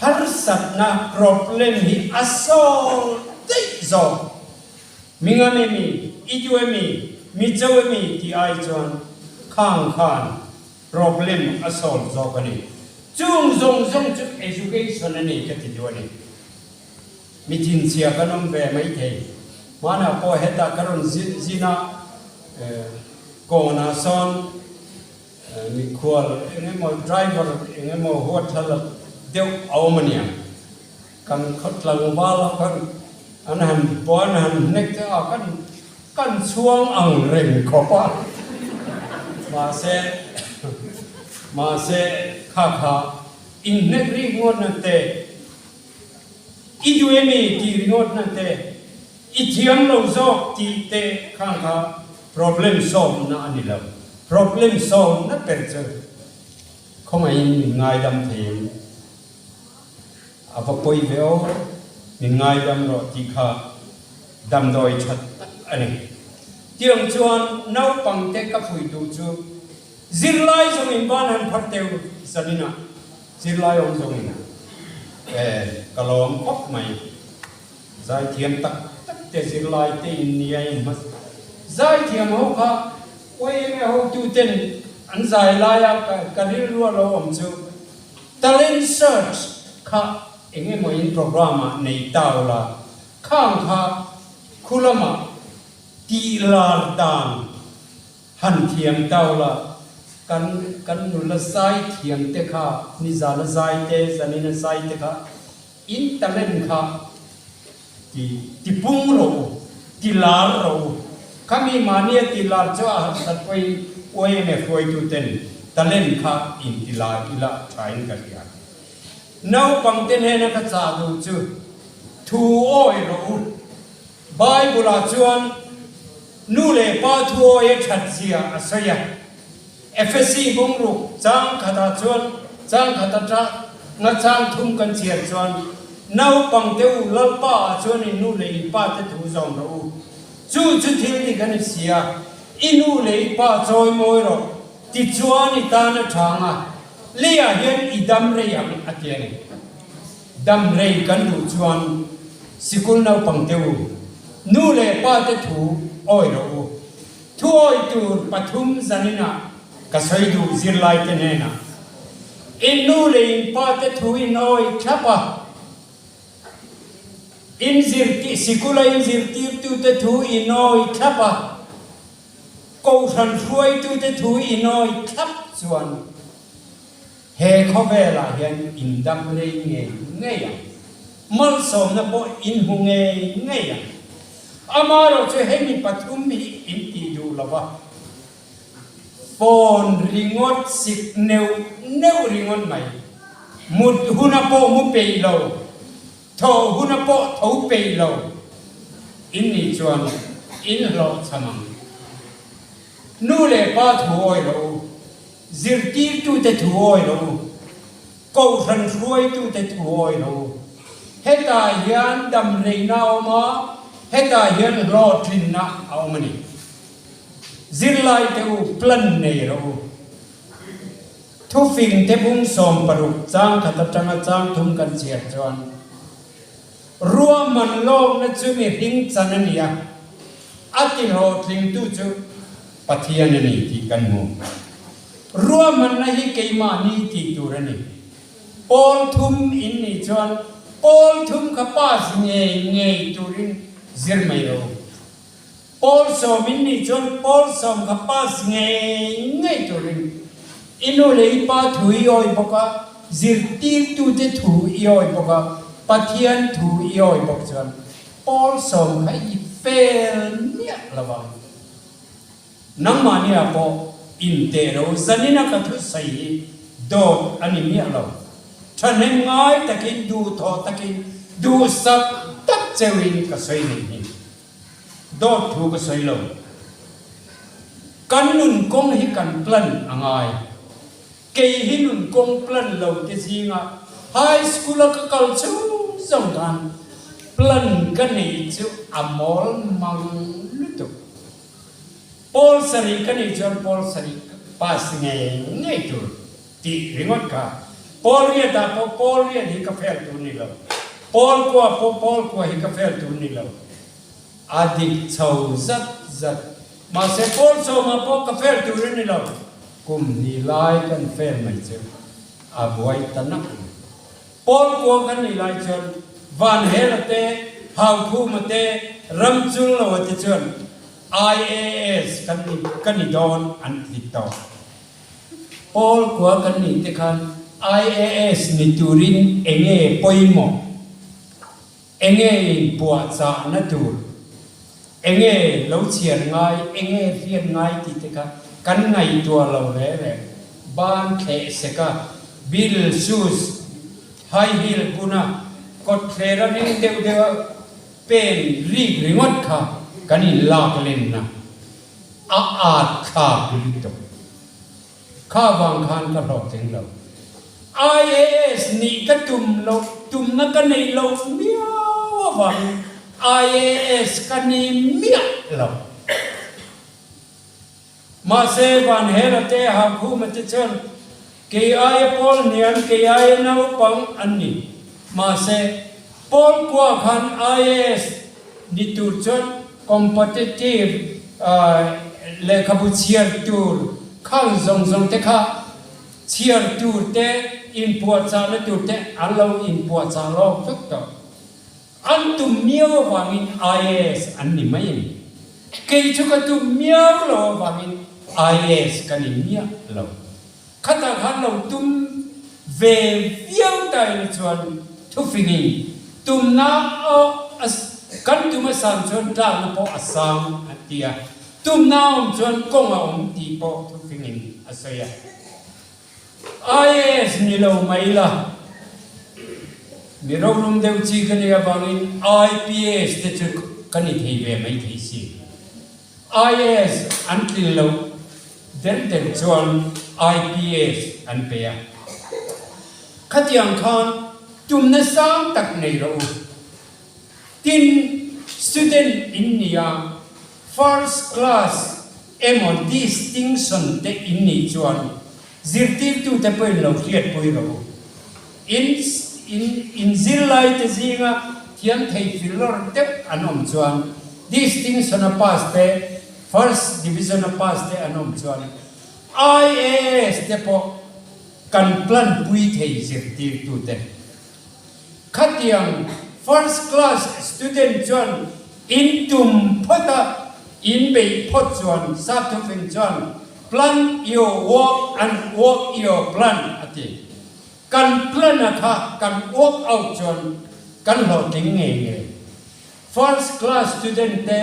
harsatna, problem, hi a solve daih zawk. Mi ngam emi, i duh emi, mi cho emi tih ai chuan khang khan problem a solve zawk a ni. Chung zawng zawng chu education a ni ka ti duh a ni. Mi thinchhia kan awm ve maithei. Hmanah pawh hetah ka rawn zin a, kawnah sawn mikhual eng emaw driver eng emaw huathlala deuh a awm a nia. Kan khaw tlangval ho khan an han buan han hnek te a, kan kan chhuang ang reng khawp a. Mahse mahse kha kha inhnek rik ngawt na te I duh emi tih ringawt na te, i thiam lo zawk tih te khang kha problem solve na a ni lo. Problem solve na ber chu khawngaihin min ngaidam thei em? A va pawi ve aw, min ngaidam rawh tih kha damdawi that tak a ni. Tiang chuan naupangte ka fuih duh chu zirlai zawngin ban han phar teu zaninah. Zirlai awm zawng in e ka lawm khawp mai. Zaithiam tak tak te zirlai te in nia in hma zaithiam ho kha YMA hotu ten an zai laia ka rilru a lo awm chu talent search kha eng emaw in program ah nei tau la khang kha khu lamah tih lar dan Han thiam tau la, kan kan nula zai thiam te kha, nizana zai te, zanina zai te kha, in talent kha ti ti pung rawh u, ti lar rawh u. Khami mahnia ti lar chu a harsat pawhin YMA hruaitu ten talent kha in ti lar ila tha in ka hria. Naupang te hnena ka chah duh chu thu awi rawh u. Bible-ah chuan nu leh pa thuawi a that zia a sawi a. Efesi bungruk chang khatah chuan chang khat atanga chang thum kan chhiar chuan, Naupang te u, Lalpa-ah chuan in nu leh in pa te thu zawm rawh u. Chu chu thil dik a ni si a, i nu leh i pa chawi mawi rawh, tichuan i tan a tha ang a, leiah hian i dam rei ang, a ti a ni. Dam rei kan duh chuan sikul naupang te u, nu leh pa te thu awi rawh u. Thu awi tur pathum zaninah ka sawi duh zirlai te hnenah, In nu leh in pa te thu in awi thlap a, in zirtir sikula in zirtirtu te thu in awi thlap a, kohhran hruaitu te thu in awi thlap chuan, He khawvelah hian in dam rei ngei ngei ang. Malsawmna pawh in hmu ngei ngei ang. Amaherawhchu hemi pathum hi in tih duh lo va, phone ringawt sik neuh neuh ringawt mai, mut huna pawh mu peih lo, thawh huna pawh tho peih lo in nih chuan in hlawhchham ang. Nu leh pa thu awi rawh u. Zirtirtute thu awi lo u, Kohhran hruaitute thu awi lo u. Hetah hian dam reina a awm a, Hetah hian hlawhtlinna a awm a ni. Zirlaite u plan nei rawh u. Thufingte bung 60 chang khat atanga chang thum kan chhiar chuan ruahman lawkna chu mihring chan a ni a, a ti hlawhtlingtu chu Pathian a ni tih kan hmu. Ruahmanna hi keimahni tih tur a ni. Pawl thum in nih chuan pawl thum kha pass ngei ngei turin zir mai rawh u. Pawl sawm in nih chuan pawl sawm kha pass ngei ngei turin i nu leh i pa thu i awi bawk a, zirtirtute thu i awi bawk a, Pathian thu i awi bawk chuan pawl sawm kha i fel miah lo ang. Nangmahnia pawh inteh lo zanina ka thusawi hi dawt a ni miah lo. Thahnem ngai takin duhthawh takin duhsak tak cheuhin ka sawi nei hi. Dawt thu ka sawi lo. Kan nun kawng hi kan plan a ngai. Kei hi nun kawng plan lo te zinga high school a ka kal chung zawng khan plan ka nei chu a mawl mang lutuk. Pawl sarih ka nih chuan pawl sarih pass ngei ngei tur tih ringawt kha. Pawl riatah pawh pawl riat hi ka fail tur ni lo. Pawl kua pawh pawl kua hi ka fail tur ni lo. A dik chho zat zat. Mahse pawl sawmah pawh ka fail tur a ni lo. Kum hnih lai kan fail mai chu a buai ta nak mai. Pawl kua kan nih lai chuan Vanhela te, Haukhuma te, Ramchulloa te chuan IAS kan ni ka ni dawn an ti tawh. Pawl kua kan nih te khan IAS ni turin enge pawimawh? Enge inpuahchahna tur? Enge lo chhiar ngai, enge hriat ngai tih te kha kan ngaihtuah lo reng reng. Ban thleh sek a, bill, shoes, high heel bun a, kawtthler a ring deuh deuh a pen rik ringawt kha kan inlak lenna a at thlak lutuk. Kha vang khan ka hlawhtling lo. IAS nih ka tum loh, tumna ka neih loh miau avangin IAS ka ni miah lo. Mahse, Van Hela te, Hakhuma te chuan kei aia pawl hniam, kei aia naupang an ni. Mahse, pawl kua khan IAS ni tur chuan Competitive lehkhabu chhiar tur khang zawng zawng te kha chhiar tur te, inpuahchahna tur te an lo inpuahchah lawk vek tawh. An tum miau avangin IAS an ni mai a ni. Kei chu ka tum miau lo avangin IAS ka ni miah lo. Khatah khan lo tum ve viau ta ila chuan thufingin tumna a kan tum a sang chuan tlakna pawh a sang a ti a, tumna a awm chuan kawng a awm tih pawh thufingin a sawi a. IAS ni lo mai la, mi rorum deuh chi ka nih avangin IPS te chu ka ni thei ve mai thei si. IAS an tlin loh der der chuan IPS an pe a. Khatiang khan tumna sang tak nei rawh u. Tin, student in nia first class emaw distinction te in nih chuan zirtirtute pawhin lo hriatpui rawh u. In in in zirlaite zinga thiam thei filawr deuh an awm chuan distinction a pass te, first division a pass te an awm chuan IAS te pawh kan plan pui thei zirtirtute. Khatiang first class student chuan in tum phawt a, in beih phawt chuan Sapthufing chuan plan your work and work your plan a ti. Kan plan a kha kan work out chuan kan hlawhtling ngei ngei. First class student te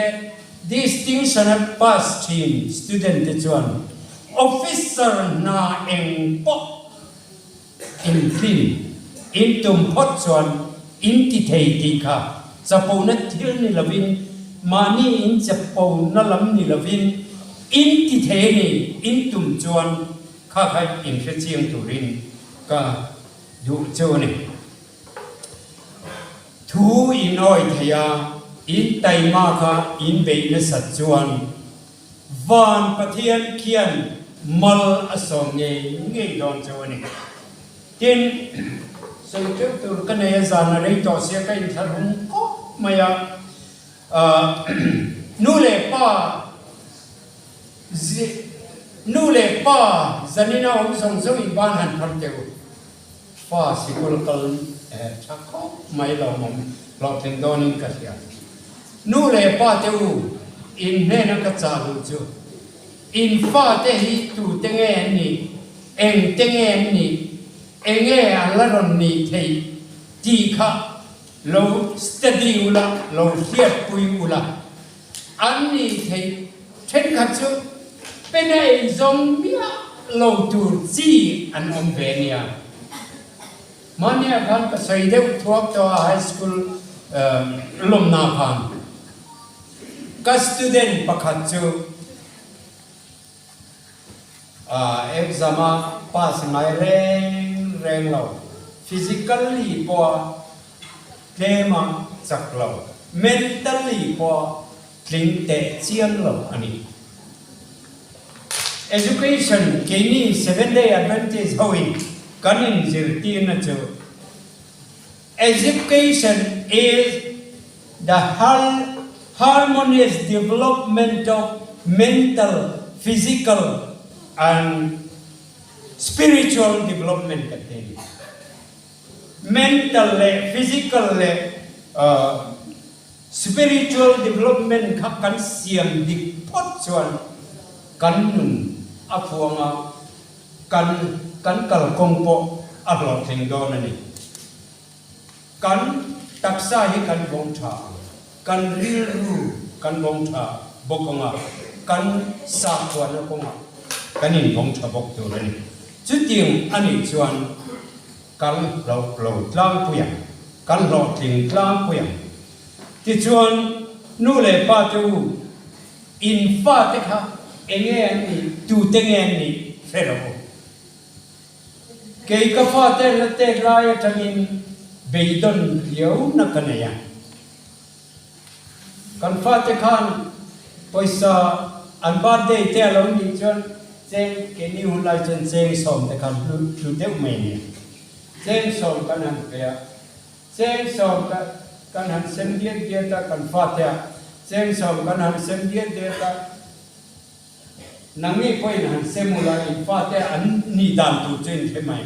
distinction a pass thin student te chuan officer hna eng pawh Intlin, in tum phawt chuan in ti thei tih kha chapona thil ni lovin, mahni in chapona lam ni lovin, in ti thei a ni, in tum chuan kha kha in hre chiang turin ka duh chu a ni. Thu in awi thei a. In taima kha in beih nasat chuan Van Pathian khian mal a sawm ngei ngei dawn cheu a ni. Tin, sawi teuh tur ka nei a, zan a rei tawh sia ka inthlahrung khawp mai a. Nu leh pa nu leh pa zanina awm zawng zawng in ban han phar teh u. Fa sikul kal tha khawp mai lawmawm hlawhtling dawnin ka hria. Nu leh pa te u, in hnena ka chah luh chu in fa te hi tu te nge an nih, eng te nge an nih, enge an la rawn nih theih tih kha lo study ula, lo hriatpui ula. An nih theih thenkhat chu pen a ei zawng miah lo tur chi an awm ve nia. Mahnia khan ka sawi deuh thuak tawh a high school lawmna khan ka student pakhat chu Exam a pass ngai reng reng lo, physically pawh tlem a chak lo, mentally pawh tling teh chiam lo a ni. Education keini Seventh Day Adventist hoin kan inzirtirna chu Education is the harmonious development of mental, physical and spiritual development kan ti a ni. Mental leh physical leh spiritual development kha kan siam dik phawt chuan kan nun a phuang a, kan kan kalkawng pawh a hlawhtling dawn a ni. Kan taksa hi kan vawng tha ang, kan rilru kan vawng tha bawk ang a, kan sakhuana kawngah kan invawng tha bawk tur a ni. Chutiang a nih chuan kan hlauh lo tlangpui ang, kan hlawhtling tlangpui ang. Tichuan, nu leh pa te u, in fate kha enge an nih, tute nge an nih hre rawh u. Kei ka fate la tet lai atangin beidawn riauna ka nei a. Kan fate khan pawisa an birthday te a lo nih chuan cheng keini hun lai chuan cheng sawm te khan hlu hlu deuh mai a nia. Cheng sawm kan han pe a, cheng sawm ka kan han sem diat diat a kan fate ah cheng sawm kan han sem diat diat a. Nangni pawhin han sem ula in fate an nih dan tur chu in hre mai.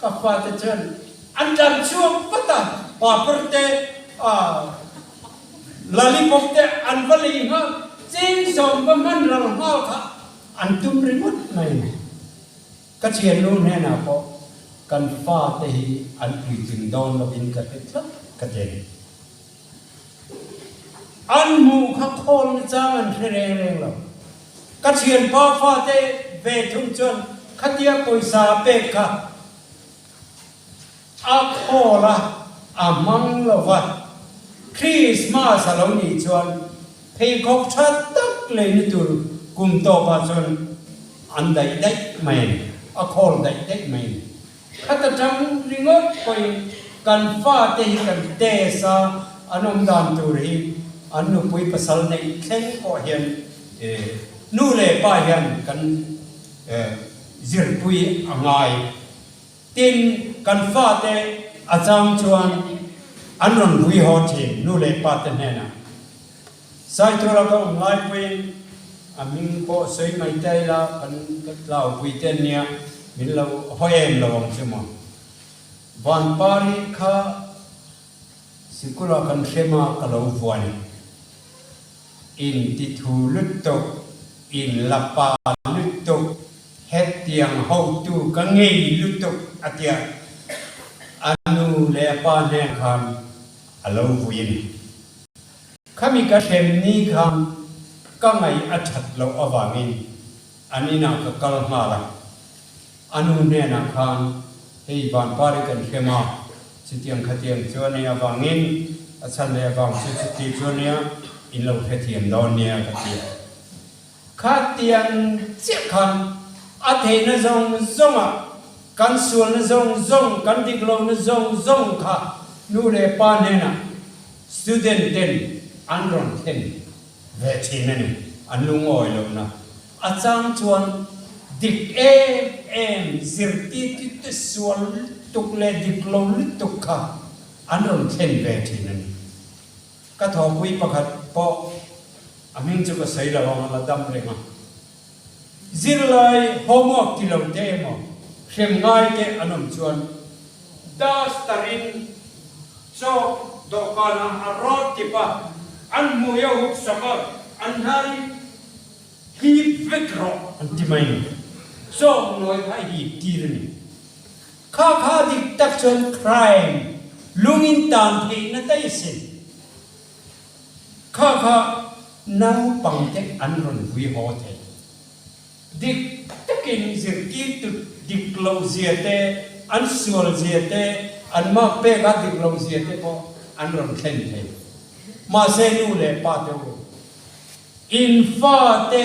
Ka fate chuan an tlan chhuak vat a, papar te, lollipop te an va lei nghal, cheng sawm va hman ral nghal kha an tum ringawt mai. Ka thiannu hnenah pawh kan fate hi an puitling dawn lovin ka hre tlat ka ti a ni. An hmuh kha khawl na chang an hre reng reng lo. Ka thianpa fate ve thung chuan khatia pawisa a pek kha a khawl a, a hmang lo va. Christmas a lo nih chuan pheikhawk tha tak leina tur kum tawpah chuan an daih daih mai a ni, a khawl daih daih mai a ni. Khat atang ringawt pawhin kan fate hi kan test a, an awm dan tur hi an nupui pasal neih thleng pawh hian nu leh pa hian kan zirpui a ngai. Tin, kan fate a chang chuan an rawn vui haw thin nu leh pate hnenah. Saithura ka awm lai pawhin a hming pawh sawi mai ta ila kan ka tlaupui te an nia, min lo haw em lo ang che maw. Vanpari kha sikula kan hrem a ka lo vuan e. In ti thu lutuk, in la pa lutuk, hetiang hotu ka ngei lutuk a tia a nu leh a pa hnen khan a lo vui a ni. Khami ka hrem ni khan ka ngaih a that loh avangin an inah ka kal nghal a, a nu hnenah khan hei Vanpari kan hrem a, chutiang khatiang chu a nih avangin a chhan leh avang chu chuti chu a nia, in lo hrethiam dawn nia ka ti a. Khatiang chiah khan a theihna zawng zawngah kan sualna zawng zawng, kan dik lohna zawng zawng kha nu leh pa hnenah student ten. an rawn thlen ve thin a ni, an lungawi lohna. A chang chuan dik em em zirtirtute sual lutuk leh dik lo lutuk kha an rawn thlen ve thin a ni. Ka thawhpui pakhat pawh a hming chu ka sawi lo ang, a la dam reng a. Zirlai homework ti lo te emaw hrem ngai te an awm chuan duster in chalk dawhkanah a rawt tip a, an hmui a hup sak a, an hnar in hip vek rawh an ti mai ni. Chalk nawi kha a hip tir a ni. Kha kha dik tak chuan crime lung in tan theihna daih a sin. Kha kha naupangte an rawn vui haw thei. Dik takin zirtirtu dik loh zia te, an sual zia te, an mark pek a dik loh zia te pawh an rawn thlen thei. Mahse nu leh pa te u, in fate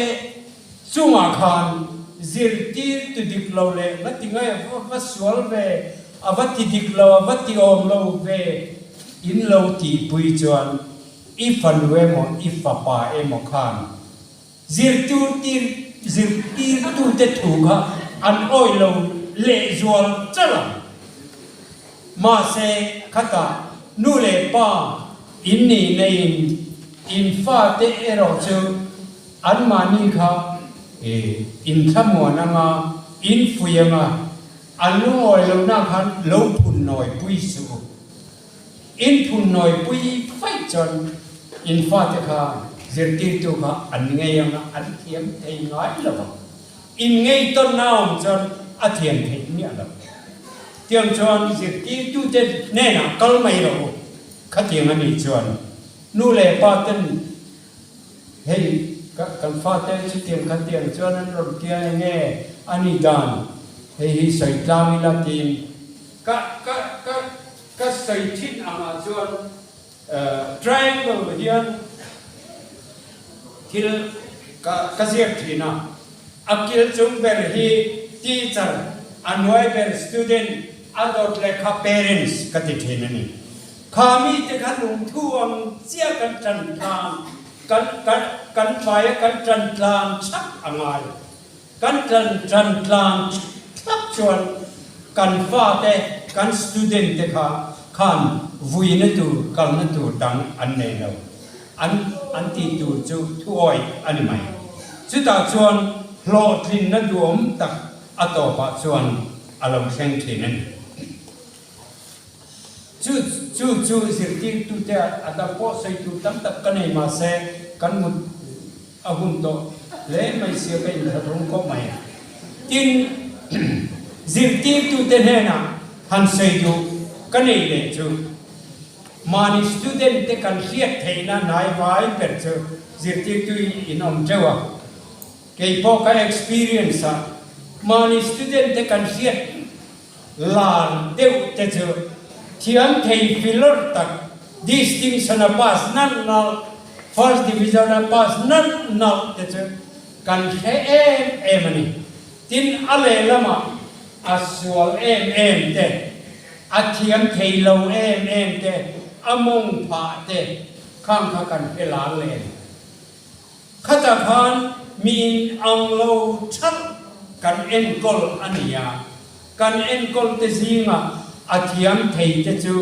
chungah khan zirtirtu dik lo leh va ti ngai a va sual ve, a va ti dik lo, a va ti awm lo ve in lo tihpui chuan i fanu emaw i fapa emaw khan zirtirtir zirtirtute thu kha an awih lo lehzual chal ang. Mahse khatah nu leh pa in nih neiin in fate erawh chu anmahni kha in thlamuan anga in fuih anga an lungawi lohna khan lo phunnawi pui suh u. In phunnawi pui faih chuan in fate kha zirtirtu kha an ngei anga an thiam thei ngai lo vang. In ngei tawnna a awm chuan a thiam theih miah lo. Tiang chuan zirtirtute hnenah kal mai rawh u. Khatiang a nih chuan nu leh pa ten hei kan fate chutiang khatiang chuan an rawn tia eng nge a nih dan hei hi sawi tlang ila tiin ka ka ka ka sawi thin angah chuan Triangle hian thil ka ka ziak thin a, a kil chung ber hi teacher, a hnuai ber student, a dawt lehkha parents ka ti thin a ni. Kha mite kha lungthu ang chiah kan tan tlan, kan kan kan hmaia kan tan tlan chhak a ngai. Kan tlan tan tlan thlap chuan kan fate, kan student te kha khan vuina tur, kalna tur dang an nei lo. An an tih tur chu thuawih a ni mai. Chutah chuan hlawhtlinna duhawm tak a tawpah chuan a lo thleng thin a ni. Chu chu chu zirtirtute a dang pawh sawi tur tam tak ka nei mahse kan mut a hun tawh hle mai sia ka inthlahrung khawp mai. Tin, zirtirtute hnenah han sawi duh ka nei leh chu mahni student te kan hriat theihna hnai vai ber chu zirtirtu in awm teuh a. Kei pawh ka experience ah mahni student te kan hriat Lar deuh te chu thiam thei filawr tak distinction a pass nalh nalh, first division a pass nalh nalh te chu kan hre em em a ni. Tin, a lehlamah a sual em em te, a thiam thei lo em em te, a mawng phah te khang kha kan hre lar leh a ni. Khatah khan mi in ang lo thalh kan enkawl a ni a, kan enkawl te zingah a thiam thei te chu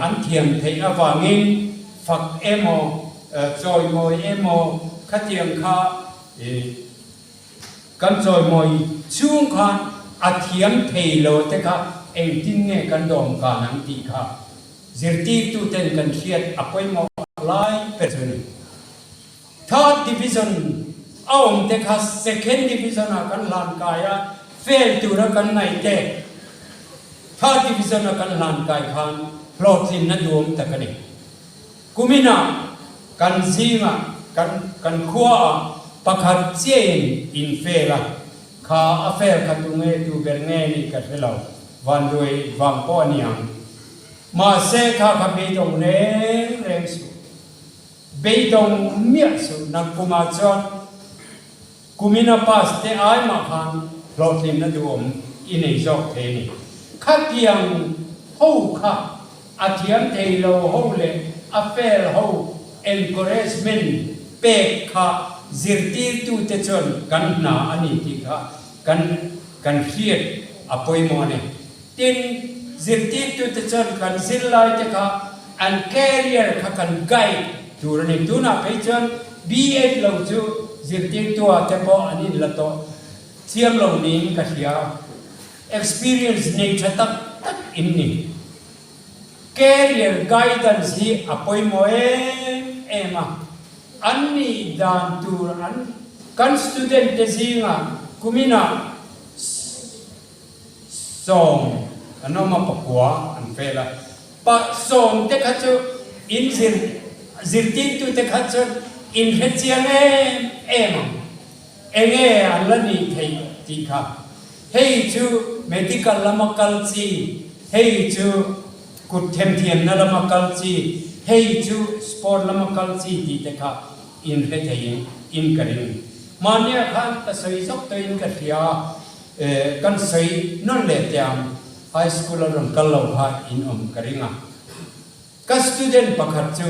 an thiam theih avangin fak emaw chawimawi emaw khatiang kha kan chawimawi chhung khan a thiam thei lo te kha engtin nge kan dawmkan ang tih kha Zirtirtuten kan hriat a pawimawh lai ber chu a ni. Third Division a awm te kha Second Division ah kan hlan kai a, fail tura kan ngaih te Third Division a kan hlan kai khan hlawhtlinna duhawm tak a ni. Kuminah kan zingah kan kan khuaah pakhat chiahin in fail a, kha a fail kha tunge tu ber nge nih ka hre lo, vanduai vang pawh a ni ang. Mahse kha kha beidawng reng reng suh. Beidawng miah suh nakkumah chuan kumina pass te ai mah khan hlawhtlinna duhawm i nei zawk thei a ni. Khatiang ho kha a thiam thei lo ho leh a fail ho. Encouragement pek kha zirtirtute chuan kan hna a ni tih kha kan kan hriat a pawimawh a ni. Tin, zirtirtute chuan kan zirlaite kha an career kha kan guide tur a ni. Tunah phei chuan B.Ed lo chu zirtirtua te pawh an inla tawh chiang lo niin ka hria. Experience nei tha tak tak in ni. Career guidance hi a pawimawh em em a, an nih dan tur an kan student te zingah kuminah sawm an awm a, pakua an fail a, pa sawm te kha chu in zir zirtirtu te kha chuan in hre chiang em em ang, enge an la nih theih tih kha. Hei chu medical lama kal chi, hei chu kut themthiamna lama kal chi, hei chu sport lama kal chi tih te kha inhre theiin in ka ring. Mahnia khan ka sawi zawk tawhin ka hria a, kan sawi nawn leh teh ang, high school a rawn kal lo kha in awm ka ring a. Ka student pakhat chu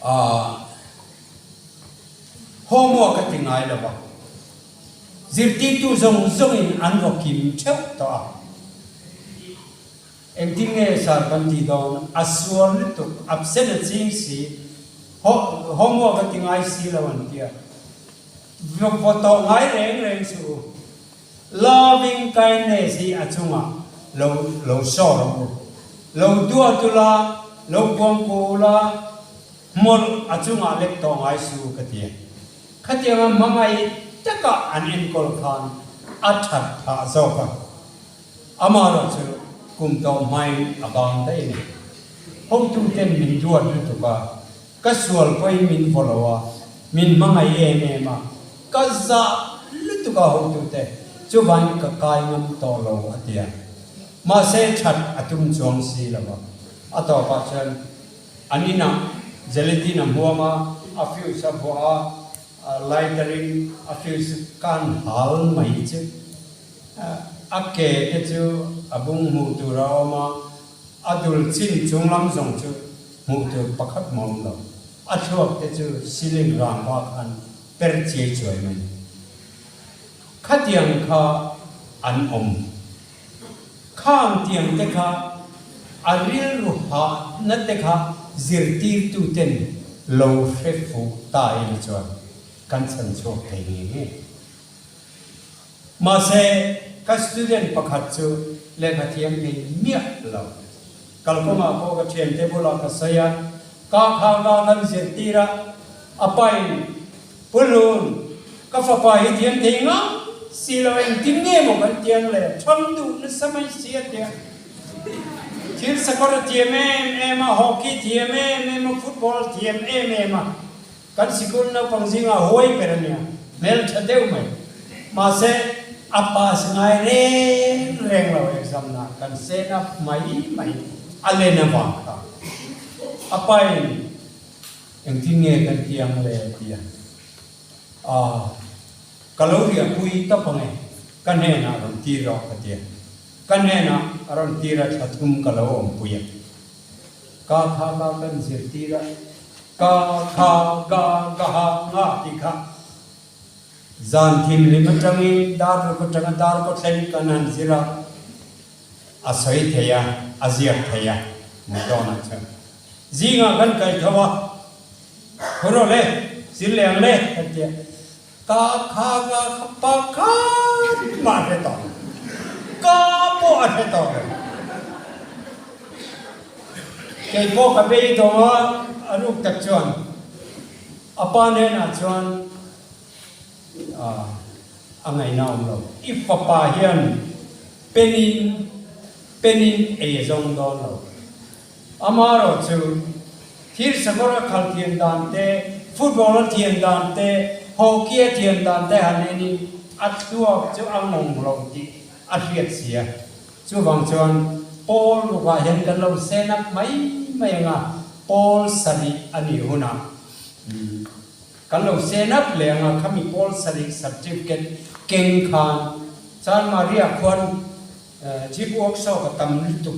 Aah homework a ti ngai lo va, zirtirtu zawng zawngin an vaw kim theuh tawh a. Engtin nge sir kan tih dawn, a sual lutuk, absent a ching si, homework a ti ngai si lo an tia. Vaw tawh ngai reng reng suh u. Loving kindness hi a chungah lo lo show rawh u. Lo duat ula, lo kuangkuh ula, hmawlh a chungah lek tawh ngai su ka ti a. Khatianga hmangaih taka an enkawl khan a that phah zawk a. Amaherawh chu kum tawh hmain a bang daih a ni. Hotuten min duat lutuk a, Ka sual pawhin min vaw lo a, min hmangaih em em a, ka zah lutuk a hotute chuvangin ka kai ngam tawh lo a ti a. Mahse that a tum chuang si lo a, a tawpah chuan an inah gelatin a hmuam a, a fuse a vuah a, lighter in a fuse kan hal mai chu a ke te chu a bung hmuh tur a awm a, a dul chin chunglam zawng chu Hmuh tur pakhat mah awm lo. A thluak te chu ceiling rangva khan per chiai chuai mai. Khatiang kha an awm. Khang tiang te kha a rilru hahna te kha zirtirtu ten lo hre fuh ta ila chuan kan chhan chhuak thei ngei ngei. Mahse, ka student pakhat chu lehkha thiam thei miah lo. Kalkawngah pawh ka thiante bulah ka sawi a, ka kha ka kan zirtir a, a pain, Pu Hlun, ka fapa hi thiam thei ngang si lo, engtin nge maw kan tiang le, thang duh nasa mai si a tia. Thil sakawr a thiam em em a, hockey thiam em em a, football thiam em em a. Kan sikul naupang zingah huai ber a nia, hmel tha deuh mai. Mahse, a pass ngai reng reng lo exam na kan sen up mai mai a len avang kha. A pain engtin nge kan ti ang le a ti a, Aah, ka lo riahpui tawp ang e, ka hnenah rawn tir rawh ka ti a. Ka hnenah a rawn tir a thla thum ka lo awmpui a. Ka kha ka kan zirtir a, ka kha ga ga ha nga tih kha zan thimhlim atangin dar ruk atanga dar kaw thleng kan han zir a, a sawi thei a, a ziak thei a ni dawnah chuan zingah kan kai tho a, Thu rawh le, zir leh ang le kan ti a. Ka kha ka kha pakhat mah a hre tawh lo. Ka pawh a hre tawh lo. Kei pawh ka bei tawh a, a ruk tak chuan a pa hnenah chuan a ngaihna awm lo. I fapa hian penin penin ei a zawng dawn lo. Amaherawh chu, thir sakawr a khal thiam dan te, football a thiam dan te, hockey a thiam dan te han enin a thluak chu a ngawng lo tih a hriat si a. Chuvang chuan pawl rukah hian kan lo sen up mai mai ang a, pawl sarih a nih hunah kan lo sen up leh ang a, khami pawl sarih certificate keng khan Chan Maria khuan jeep workshop a tam lutuk.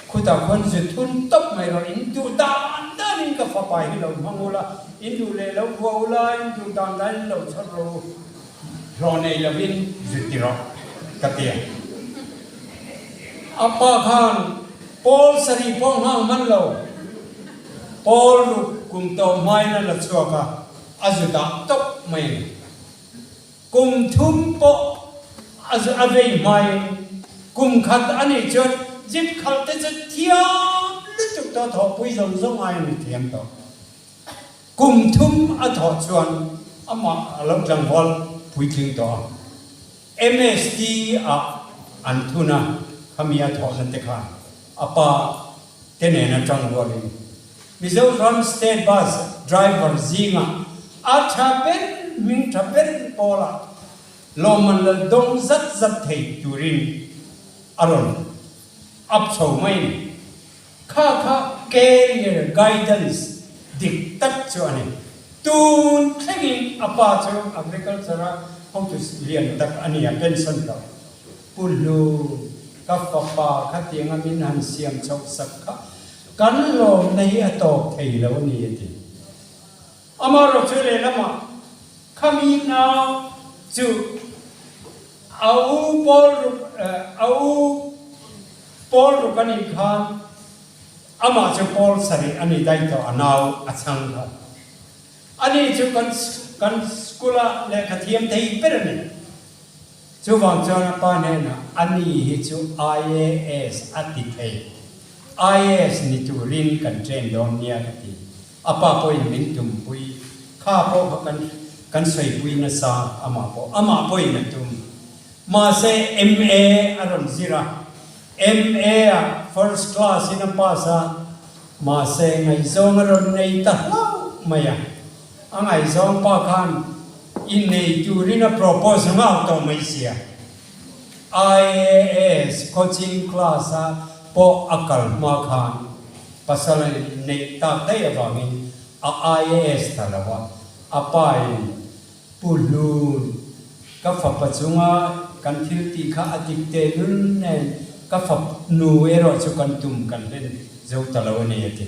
Khutah khuan zu thun tawp mai rawh, in duh dan danin ka fapa hi lo hmang ula, in duh leh lo vua ula, in duh dan danin lo chhawr rawh u, hlawh nei lovin zu ti rawh, ka ti a. A pa khan pawl sarih pawh nghak hman lo, pawl ruk kum tawh hmain a la chhuak a, a zu dah tawp mai a ni. Kum thum pawh a vei hmain kum khat a nih chuan jeep khalh te chu thiam lutuk tawh thawhpui zawng zawng aiin a thiam tawh. Kum thum a thawh chuan amah a lo tlangval puitling tawh a. MST ah an thun a, khami a thawhna te khan a pa te nen a tang rualin Mizoram State Bus driver zingah a tha ber hming tha ber pawlah lawmman la dawng zat zat thei turin a rawn up chho mai a ni. Kha kha career guidance dik tak chu a ni. Tun thlengin a pa chu agriculture-a hotu lian tak a ni a, pension tawh. Pu Hlu, ka fapa khatianga min han siam chhoh sak kha kan lawmna hi a tawp thei lo a ni a ti. Amaherawh chu lehlamah khami nau chu a u pawl ruk a u pawl ruk a nih khan amah chu pawl sarih a ni daih tawh a nau a chhang kha. Ani chu kan kan school-a lehkha thiam thei ber a ni. Chuvang chuan a pa hnenah, Ani hi chu IAS a ti thei. IAS ni turin kan train dawn nia ka ti. A pa pawhin min tumpui. Kha pawh kha kan kan sawipui nasa amah pawh. Amah pawhin a tum. Mahse MA a rawn zir a. MA ah first class in a pass a. Mahse ngaihzawng a rawn nei ta hlauh mai a. A ngaihzawng pa khan innei turin a propose nghal tawh mai sia. IAS coaching class a pawh a kal hma khan pasal a neih tak daih avangin a IAS ta lo a, a pa in Pu Hlun, ka fapa chunga kan thil tih kha a dik tehlul nen ka fapnu erawh chu kan tum kan hlen zo ta lo a ni a ti.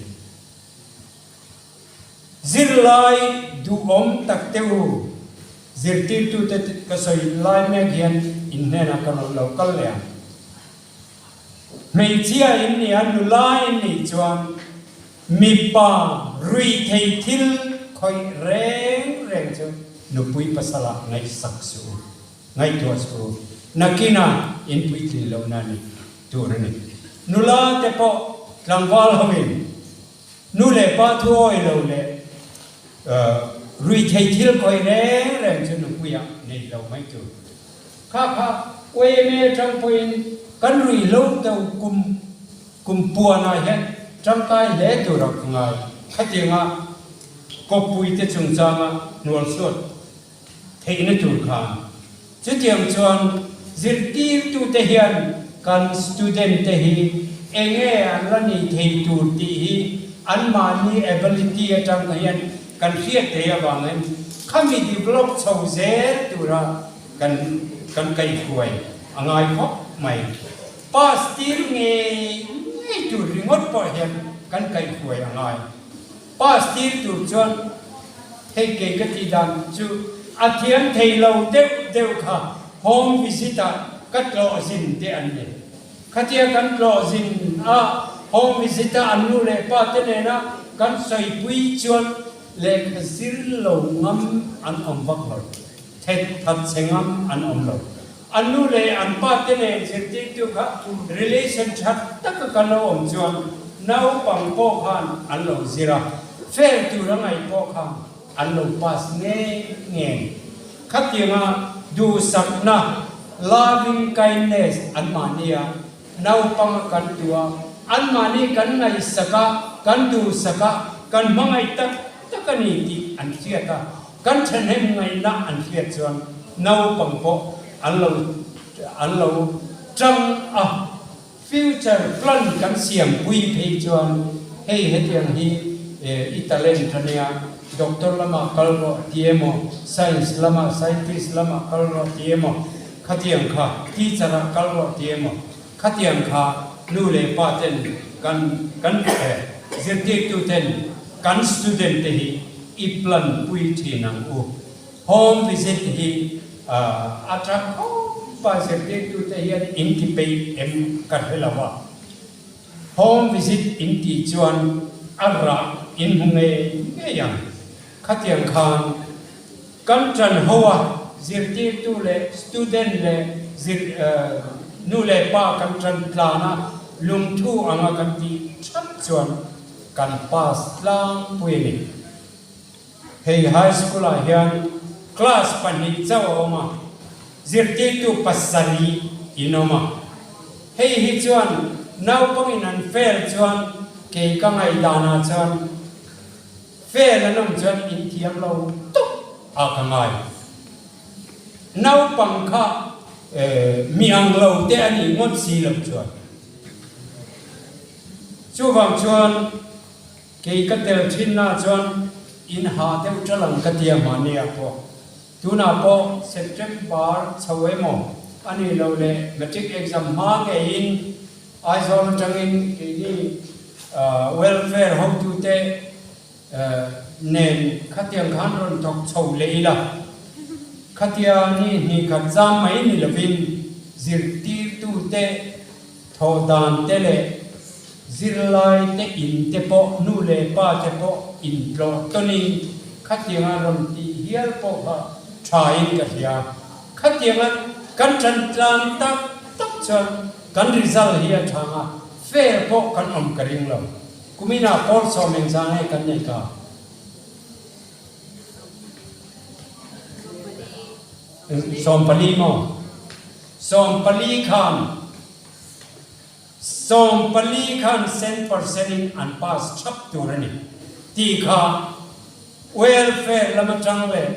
Zirlai duhawm tak te u, zirtirtute ka sawi lai mek hian in hnenah ka rawn lo kal leh ang. Hmeichhia in nih a, nula in nih chuan mipa ruihthei thil khawih reng reng chu nupui pasalah ngaihsak suh u, ngaihtuah suh u, nakinah in puitlin lohna ni tur a ni. Nula te pawh tlangval hoin Nu leh pa thu awi lo leh ruihtheih thil khawih reng reng chu nupuiah nei lo mai tur. Kha kha YMA atang pawhin kan ruihhlo deuh kum kum puanah hian tangkai hle tur a ka ngai. Khatianga kawppuite chungchanga hnualsuat theihna tur khan. Chutiang chuan zirtirtute hian kan student te hi enge an la nih thei tur tih hi anmahni ability atang hian kan hriat thei avangin khami develop chho zel tura kan kan kaihhruai a ngai khawp mai. Pass tir ngei ngei tur ringawt pawh hian kan kaihhruai a ngai. Pass tir tur chuan hei kei ka tih dan chu a thiam thei lo deuh deuh kha home visit ah ka tlawh zin te an ni. Khatia kan tlawh zin a home visit a an nu leh pa te nena kan sawipui chuan lehkha zir lo ngam an awm vak lo, thet that chhe ngam an awm lo. An nu leh an pa te nen zirtirtu kha relation tha taka kan lo awm chuan naupang pawh khan an lo zir a, fail tur a ngaih pawh kha an lo pass ngei ngei. Khatianga duhsakna, loving kindness, anmahnia naupang a kan tu a, anmahni kan ngaihsak a, kan duhsak a, kan hmangaih tak tak a ni tih an hriat a, Kan thahnem ngaihna an hriat chuan naupang pawh an lo an lo tang a, future plan kan siam pui phei chuan hei hetiang hi i talent a nia, doctor lamah kal rawh ti emaw, science lamah scientist lamah kal rawh ti emaw, khatiang kha teacher ah kal rawh ti emaw, khatiang kha. nu leh pa ten kan kan zirtirtu ten kan student te hi i plan pui thin ang u. Home visit hi a tha khawp a, zirtirtu te hian in ti peih em ka hre lo a. Home visit in tih chuan a rah in hmu ngei ngei ang. Khatiang khan kan ṭan ho a, zirtirtu leh student leh zir nu leh pa kan ṭan tlan a, lungthu anga kan tih ṭhap chuan kan pass tlangpui a ni. Hei high school ah hian class pahnih chauh a awm a, zirtirtu pasarih in awm a. Hei hi chuan naupangin an fail chuan kei ka ngaihdanah chuan fail an awm chuan inthiam lo tawp a ka ngai. Naupang kha mi ang lo te a nih ngawt si loh chuan. Chuvang chuan. Kei ka tel thinna chuan in ha deuh ṭal ang ka tia mahniah pawh. Tunah pawh September chho emaw a nih loh leh Matric exam hma ngeiin Aizawl atangin keini welfare hotute nen khatiang khan rawn thawk chho leh ila. Khatia ni hnih khat zam mai ni lovin zirtirtute Thawh dan te leh zirlai te in te pawh nu leh pa te pawh intlawh tawnin khatianga rawn tih hial pawh kha tha in ka hria. Khatianga kan tan tlang tak tak chuan kan result hi a thang a, fail pawh kan awm ka ring lo. Kuminah pawl sawm engzah nge kan nei ka? 14 maw? 14 khan 14 khan cent percent in an pass thap tur a ni tih kha welfare lam atang leh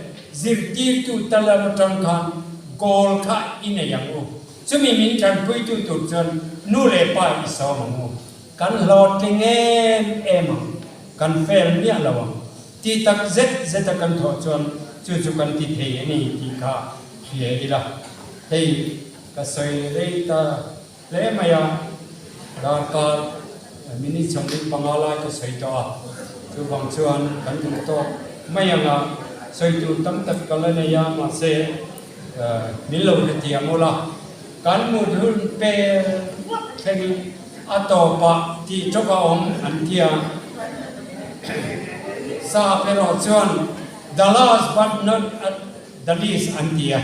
zirtirtu ta lam atang khan goal kha i nei ang u. Chumi min tanpuitu tur chuan nu leh pa i sawm ang u. Kan hlawhtling em em ang, kan fail miah lo ang. Tih tak zet zet a kan thawh chuan chu chu kan ti thei a ni tih kha hria ila. Hei ka sawi rei ta hle mai a, darkar minute 45 lai ka sawi tawh a, chuvang chuan kan duh tawk mai ang a, sawi tur tam tak ka la nei a, mahse min lo hrethiam ula, kan mut hun pel ngawt thlengin a tawpah tih tawk a awm an ti a. Sap erawh chuan the last but not the least an ti a,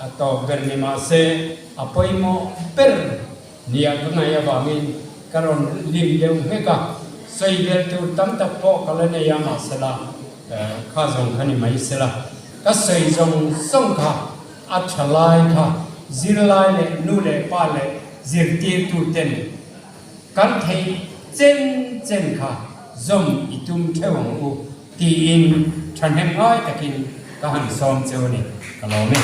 a tawp ber ni mah se a pawimawh ber nia ka ngaih avangin ka rawn lim deuh nghek a, sawi bel tur tam tak pawh ka la nei a mahsela kha zawng kha ni mai sela ka sawi zawng zawng kha a tha lai kha zirlai leh nu leh pa leh zirtirtu ten Kan theih chen chen kha zawm i tum theuh ang u tiin thahnem ngai takin ka han sawm cheu a ni. Ka lawm e.